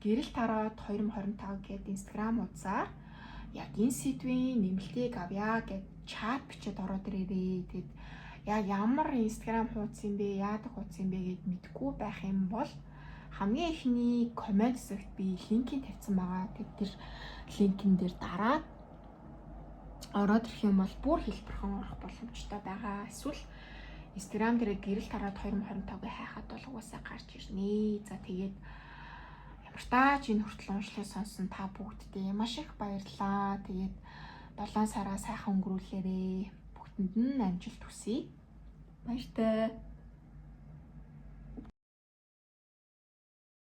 гэрэл тараад 2025 гээд Instagram хуудасаар яг энэ сэдвийн нэмэлтийг авъя гэд чат бичээд ороод ирээрээ. Тэгээд яг ямар Instagram хуудас юм бэ, яадаг хуудас юм бэ гэд мэдэхгүй байх юм бол хамгийн эхний коммент хэсэгт би линкийг тавьсан байгаа. Тэгээд тэр линкэн дээр дараад ороод ирэх юм бол бүр хэлбэрхэн орох боломжтой байгаа. Эсвэл Instagram дээр гэрэл тараад 2025-ыг хайхад бол угаасаа гарч ирнэ. За тэгээд ямар тааж энэ хүртэл уншлыг сонсон та бүгддээ маш их баярлалаа. Тэгээд 7 сараа сайхан өнгөрүүлээрээ. Бүгдэнд нь амжилт хүсье. Баяртай.